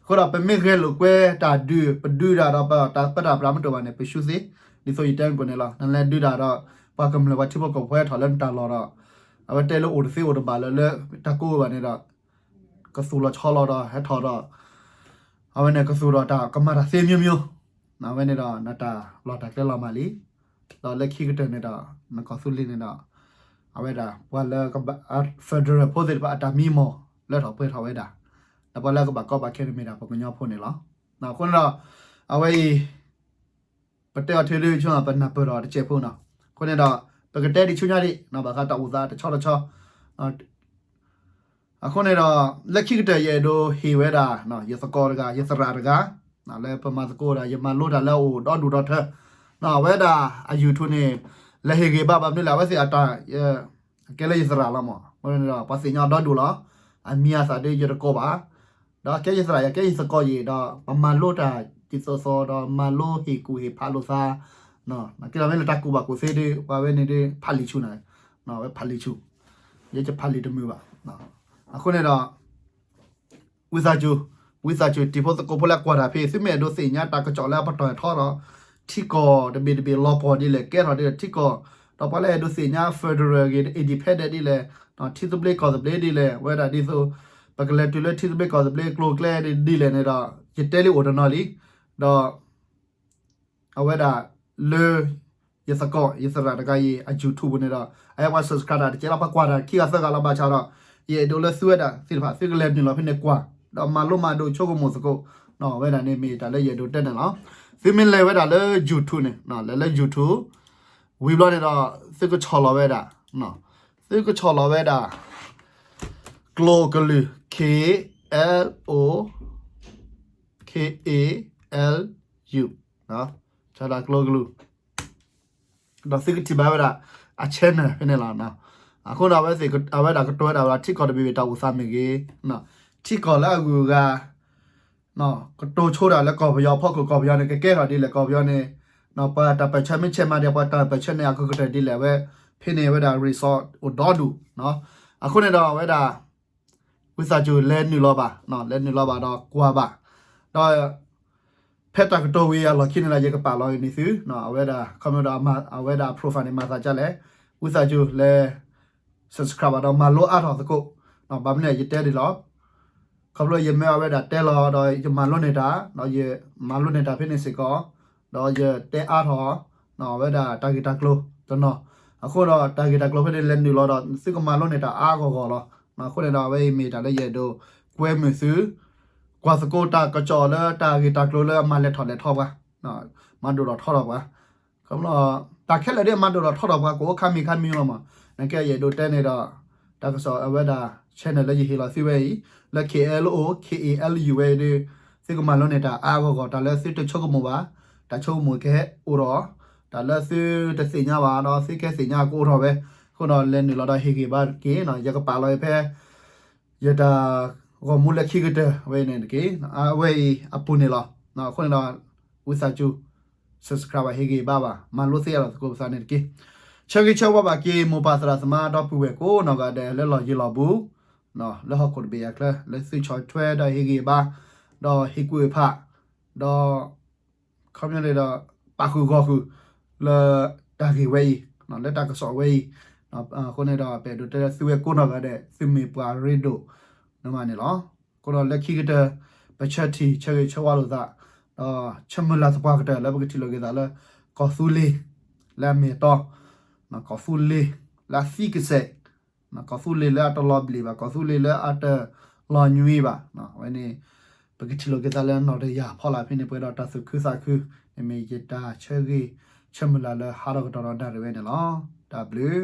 အဃိဒီးပမ့ၢ်ဂဲၤလိာ်ကွဲတၢ်ဒုး ပဒုးတၢ်ဒီးပတၢ်ပၢတၢ်ပြးမ့ၢ်တအိၣ်ဘၣ်န့ၣ် ပရှုံးသ့, ဒ်သိးယတဲကိးန့ၣ်လီၤ. နလဲၤဒုးတၢ်ဒီး ပှၤကမျၢၢ်ပှၤထံဖိကီၢ်ဖိဟဲထီၣ်လၢနတၢ်လီၢ်ဒီး အဝဲတဲလၢအိၣ်တသ့အိၣ်တဘၣ်လၢၤလၢတၢ်ကိးဘၣ်န့ၣ်ဒီး ကသူၣ်လီၤဆီလီၤဒီးဟဲထီၣ်ဒီး အဝဲန့ၣ်ကသူၣ်ဒီးတၢ်ကမၤတၢ်သ့မျိုးမျိုး, အဝဲန့ၣ်ဒီးနတၢ်လီၢ်တၢ်ကျဲလီၤမၢ်လံ. ဒီးလၢခံကတၢၢ်န့ၣ်ဒီး နကီၢ်သူလ့ၤန့ၣ်ဒီး အဝဲဒၣ်ပှၤလၢ federal ဖိသ့ၣ်တဖၣ်အတၢ်မံမီၢ်လၢထီၣ်ပှဲၤထီၣ်ဝဲဒၣ်, ဒီးပှၤလၢကဘၣ်ကီဘၣ်ခဲန့ၣ်မ့ၢ်ဒၣ်ပှၤကညီဖိန့ၣ်လီၤ. အဃိန့ၣ်ဒီး အဝဲအံၤ ပတဲအီၤထဲဒုး ပနၢ်ပၢၢ်ဒီးတစဲးဖိနီၤ. အဃိန့ၣ်ဒီး ပကတဲဒံးဆူညါဒံး ဘၣ်ဃးတၢ်အိၣ်သးတဆီတဆီ အဃိန့ၣ်ဒီး လၢခံကတၢၢ်ယအဲၣ်ဒိးဟ့ၣ်ဝဲဒၣ် ယသကိးတဂၤ ယသရၣ်တဂၤ လၢပမၤသကိးဒၣ် ယမၤလိတၢ်လၢအအိၣ်ဒီဒူၣ်ဒီထၢ အဝဲဒၣ်အ YouTube န့ၣ် လဲၤဟ့ၣ်ဂ့ၤဘၣ်ဘၣ်မနုၤလဲၣ် အဝဲသ့ၣ်အတၢ် ကဲလၢယသရၣ်လီၤမး, အဃိန့ၣ်ဒီး ပှၤသ့ၣ်ညါဒီဒူၣ်လီၤ. အမံၤအသၣ်ဒ်ယတကိးဘၣ်, ဒီးကဲယသရၣ်ယၤ ကဲယသကိးယံၤဒီး ပမၤလိတၢ်တံၤသကိးဒီး မၤလိဟ့ၣ်ကူၣ်ဟ့ၣ်ဖးလိာ်သး, ကဲဒီးမ့ၢ်လၢတၢ်ကူၣ်ဘၣ်ကူၣ်သ့ဒီး ပှၤဝဲန့ၣ်ဒီး ဖးလံာ်ဆူၣ်န့ၣ်, ဝဲဖးလံာ်ဆူၣ်, ယဲယဖးလံာ်တမုာ်ဘၣ်. အဃိန့ၣ်ဒီး ဝံသးစူၤ, ဝံသးစူၤ တံၤဖိသကိးဖိလၢကွၢ်တၢ်ဖဲ သုမ့ၢ်အဲၣ်ဒိးသ့ၣ်ညါတၢ်ကစီၣ်လၢအပတီၢ်ထီဒီး ထံကီၢ်တဘ့ၣ်တဘ့ၣ်လီၤပှီၢ်ဒ်လဲၣ် ကဲထီၣ်ဒ်လဲၣ်ထံကီၢ်, ဒီးပှၤလၢအဲၣ်ဒိးသ့ၣ်ညါ federal ဂ့ၤ independent ဒ်လဲၣ်, ထံသဘျ့ကီၢ်သဘျ့ဒ်လဲၣ်, ဝဲဒၣ်ဒ်သိး ပကလဲၤတုၤလၢထံသဘျ့ကီၢ်သဘျ့ကျိၤကျဲဒ်လဲၣ်န့ၣ်ဒီး ယတဲလံအိၣ်တနီၤလံ, ဒီး အဝဲဒၣ်လၢ ယသကိး ယသရၣ်တဂၤအံၤ အ YouTube ပူၤန့ၣ်ဒီး အဝဲ subscribe တၢ်တကဲလီၤ ပှၤကွၢ်တၢ်ခံဂၤသၢဂၤလီၤ ဘၣ်ဆၣ်ဒီး ယအဲၣ်ဒိးလၢသုဝဲဒၣ်သ့ၣ်တဖၣ် သုကလဲၤနုာ်လီၤဖဲန့ၣ်ကွၢ် ဒီးမၤလိမၤဒိးဆိကမိၣ်သကိး, ဝဲဒၣ်န့ၣ်မ့ၢ်တၢ်လၢယအဲၣ်ဒိးတဲန့ၣ်လီၤ. သုမ့ၢ်လဲၤဝဲဒၣ်လၢ YouTube န့ၣ် လဲၤလၢ YouTube ဝံၤဘျီန့ၣ်ဒီး သုကဆီၣ်လီၤဝဲဒၣ်, သုကဆီၣ်လီၤဝဲဒၣ် ကျိကလုာ် K L O K A L U ဆီၣ်လီၤကျိကလုာ် ဒီးသုကထံၣ်ဘၣ်ဝဲဒၣ် အ channel ဖဲန့ၣ်လီၤ. အဃိန့ၣ် အဝဲဒၣ်ကတိၤဝဲဒၣ်ဝဲဒၣ် ထံကီၢ်တဘ့ၣ်ဘ့ၣ်တၢ်အိၣ်သးမ့ၢ်ဂ့ၤ, ထံကီၢ်လၢအဂုၤအဂၤ ကတိၤဆိဒၣ်လၢကီၢ်ပယီၤဖီခိၣ် ကီၢ်ပယီၤန့ၣ် ကကဲထီၣ်ဒ်လဲၣ် ကီၢ်ပယီၤန့ၣ်, ပှၤတၢ်ပၢၢ်ဆၢမ့ၢ်ဆဲးမၤဒီး ပှၤတၢ်ပၢၢ်ဆၢန့ၣ် အကကတၢၢ်ဒ်လဲၣ် အဝဲ ဖဲန့ၣ်ဝဲဒၣ် resource အိၣ်ဒီဒူၣ်. အဃိန့ၣ်ဒီး အဝဲဒၣ် ဝံသးစူၤလဲၤနုာ်လီၤဘၣ်, လဲၤနုာ်လီၤဘၣ်ဒီးကွၢ်ဘၣ်, ဒီး ဖဲတၢ်ကတိၤဝံၤအလီၢ်ခံန့ၣ်ဒီး ယကပာ်လီၤန့ၢ်သု, အဝဲဒၣ် ခီဖျိဒီး အဝဲဒၣ်အ profile န့ၣ် မၤသးဒ်လဲၣ်, ဝံသးစူၤလဲၤ subscribe ဘၣ်ဒီးမၤလိအါထီၣ်သကိး, ဘၣ်မနုၤယတဲဒ်လီၤ, ခီဖျိယမ့ၢ်အဝဲဒၣ်တဲလီၤဒီးယမၤလိန့ၢ်တၢ်, ဒီးယမၤလိန့ၢ်တၢ်ဖဲန့ၣ်စ့ၢ်ကီး, ဒီးယတဲအါထီၣ် အဝဲဒၣ်တၢ်ဂ့ၢ်တၢ်ကျိၤတနီၤ, အဃိဒီးတၢ်ဂ့ၢ်တၢ်ကျိၤဖဲန့ၣ်လဲၤနုာ်လီၤဒီး သုကမၤလိန့ၢ်တၢ်အါဂီၢ်ဂီၢ်လီၤ. အဃိန့ၣ်ဒီးအဝဲအံၤမ့ၢ်တၢ်လၢယအဲၣ်ဒိးကွဲမုာ်သု, ကွၢ်သကိးတၢ်ကစီၣ်လၢတၢ်ဂ့ၢ်တၢ်ကျိၤလၢအမၤလဲၤထီၣ်လဲၤထီပှၤ, မၤဒိၣ်ထီၣ်ထီထီၣ်ပှၤ, တၢ်ခဲလၢာ်ဒ်အမၤဒိၣ်ထီၣ်ထီထီၣ်ပှၤ ကအိၣ်ခါမံၤခါမံၤလီၤမး, နကဲယအဲၣ်ဒိးတဲန့ၣ်ဒီး တၢ်ကစီၣ်အဝဲဒၣ် channel လၢယဟ့ၣ်လီၤသုဝဲအံၤ, လၢ K L O K A L U ဝဲအံၤဒီး သုကမၤလိန့ၢ်တၢ်အါဂီၢ်ဂီၢ် တၢ်လၢသုတဆိကမိၣ်ဘၣ်, တၢ်ဆိကမိၣ်ကဟဲအိၣ်ဒီး, တၢ်လၢသုတသ့ၣ်ညါဘၣ်ဒီး သုကဟဲသ့ၣ်ညါကအိၣ်ထီၣ်ဝဲ, အဃိဒီးလဲၤနုာ်လီၤဒီးဟ့ၣ်ဂ့ၤဘၣ်တက့ၢ်, ယကပာ်လီၤဖဲ ယတၢ်ဂီၤမူလၢခံကတၢၢ်ဝဲအံၤန့ၣ်တက့ၢ်, အဝဲအံၤအပူၤန့ၣ်လီၤ. အဃိန့ၣ်ဒီး ဝံသးစူၤ subscribe ဘၣ် ဟ့ၣ်ဂ့ၤဘၣ်ဘၣ် မၤလိသ့အလီၢ်သကိးပသးန့ၣ်တက့ၢ်. ဆၢဂ့ၤဆၢဝါဘၣ်က့ၤ မိၢ်ပၢ်သရၣ်သမါဒီပုၢ်ဝဲၢ်ကိးနီၢ်ဂၤဒဲးလၢလီၢ်ယံၤလီၢ်ဘူး, လၢဟီၣ်ခိၣ်တဘ့ၣ်အချၢ လၢသုဆီၣ်ထွဲဒီးဟ့ၣ်ဂံၢ်ဘါ, ဒီးဟ့ၣ်ကူၣ်ဟ့ၣ်ဖး, ဒီး ခီပညီန့ၣ်ဒီး ပာ်ဃုာ်ဂီၢ်ဃုာ် လၢတၢ်ဂ့ၢ်ဝဲအံၤ, လၢတၢ်ကစီၣ်ဝဲအံၤ, အဃိန့ၣ်ဒီး ပအဲၣ်ဒိးတဲလၢသုဝဲကိးနီၢ်ဂၤဒဲး သုမ့ၢ်ပှၤရ့ဒိၣ်န့ၣ်မးန့ၣ်လီၤ. အဃိဒီးလၢခံကတၢၢ် ပဆၢထံၣ်ဆၢဂ့ၤဆၢဝါလိာ်သး, ဒီးဆၢမုၢ်လၢ်သပှၢ်ကတၢၢ်လၢပကထံၣ်လိာ်က့ၤသးလၢ ကီၢ်သူလ့ၤ လၢအမ့ၢ်အတီ, ကီၢ်သူလ့ၤ လၢအသံကစဲး ကီၢ်သူလ့ၤလၢအတလီၤဘျ့ၣ်ဘၣ်, ကီၢ်သူလ့ၤလၢအတလီၤညွံးဘၣ်, အဝဲန့ၣ် ပကထံၣ်လိာ်က့ၤသးလၢနီၣ်တယၢ်ဖီလာ်ဖဲန့ၣ် ပှဲၤဒီးတၢ်သူၣ်ခုသးခု, မ့ၢ်ယတၢ်ဆၢဂ့ၤဆၢမုၢ်လၢ်လၢဟးထီၣ်ကတီၢ်ဒီးနၣ်ရံၣ်ဝဲန့ၣ်လီၤ. တၢ်ဘျုး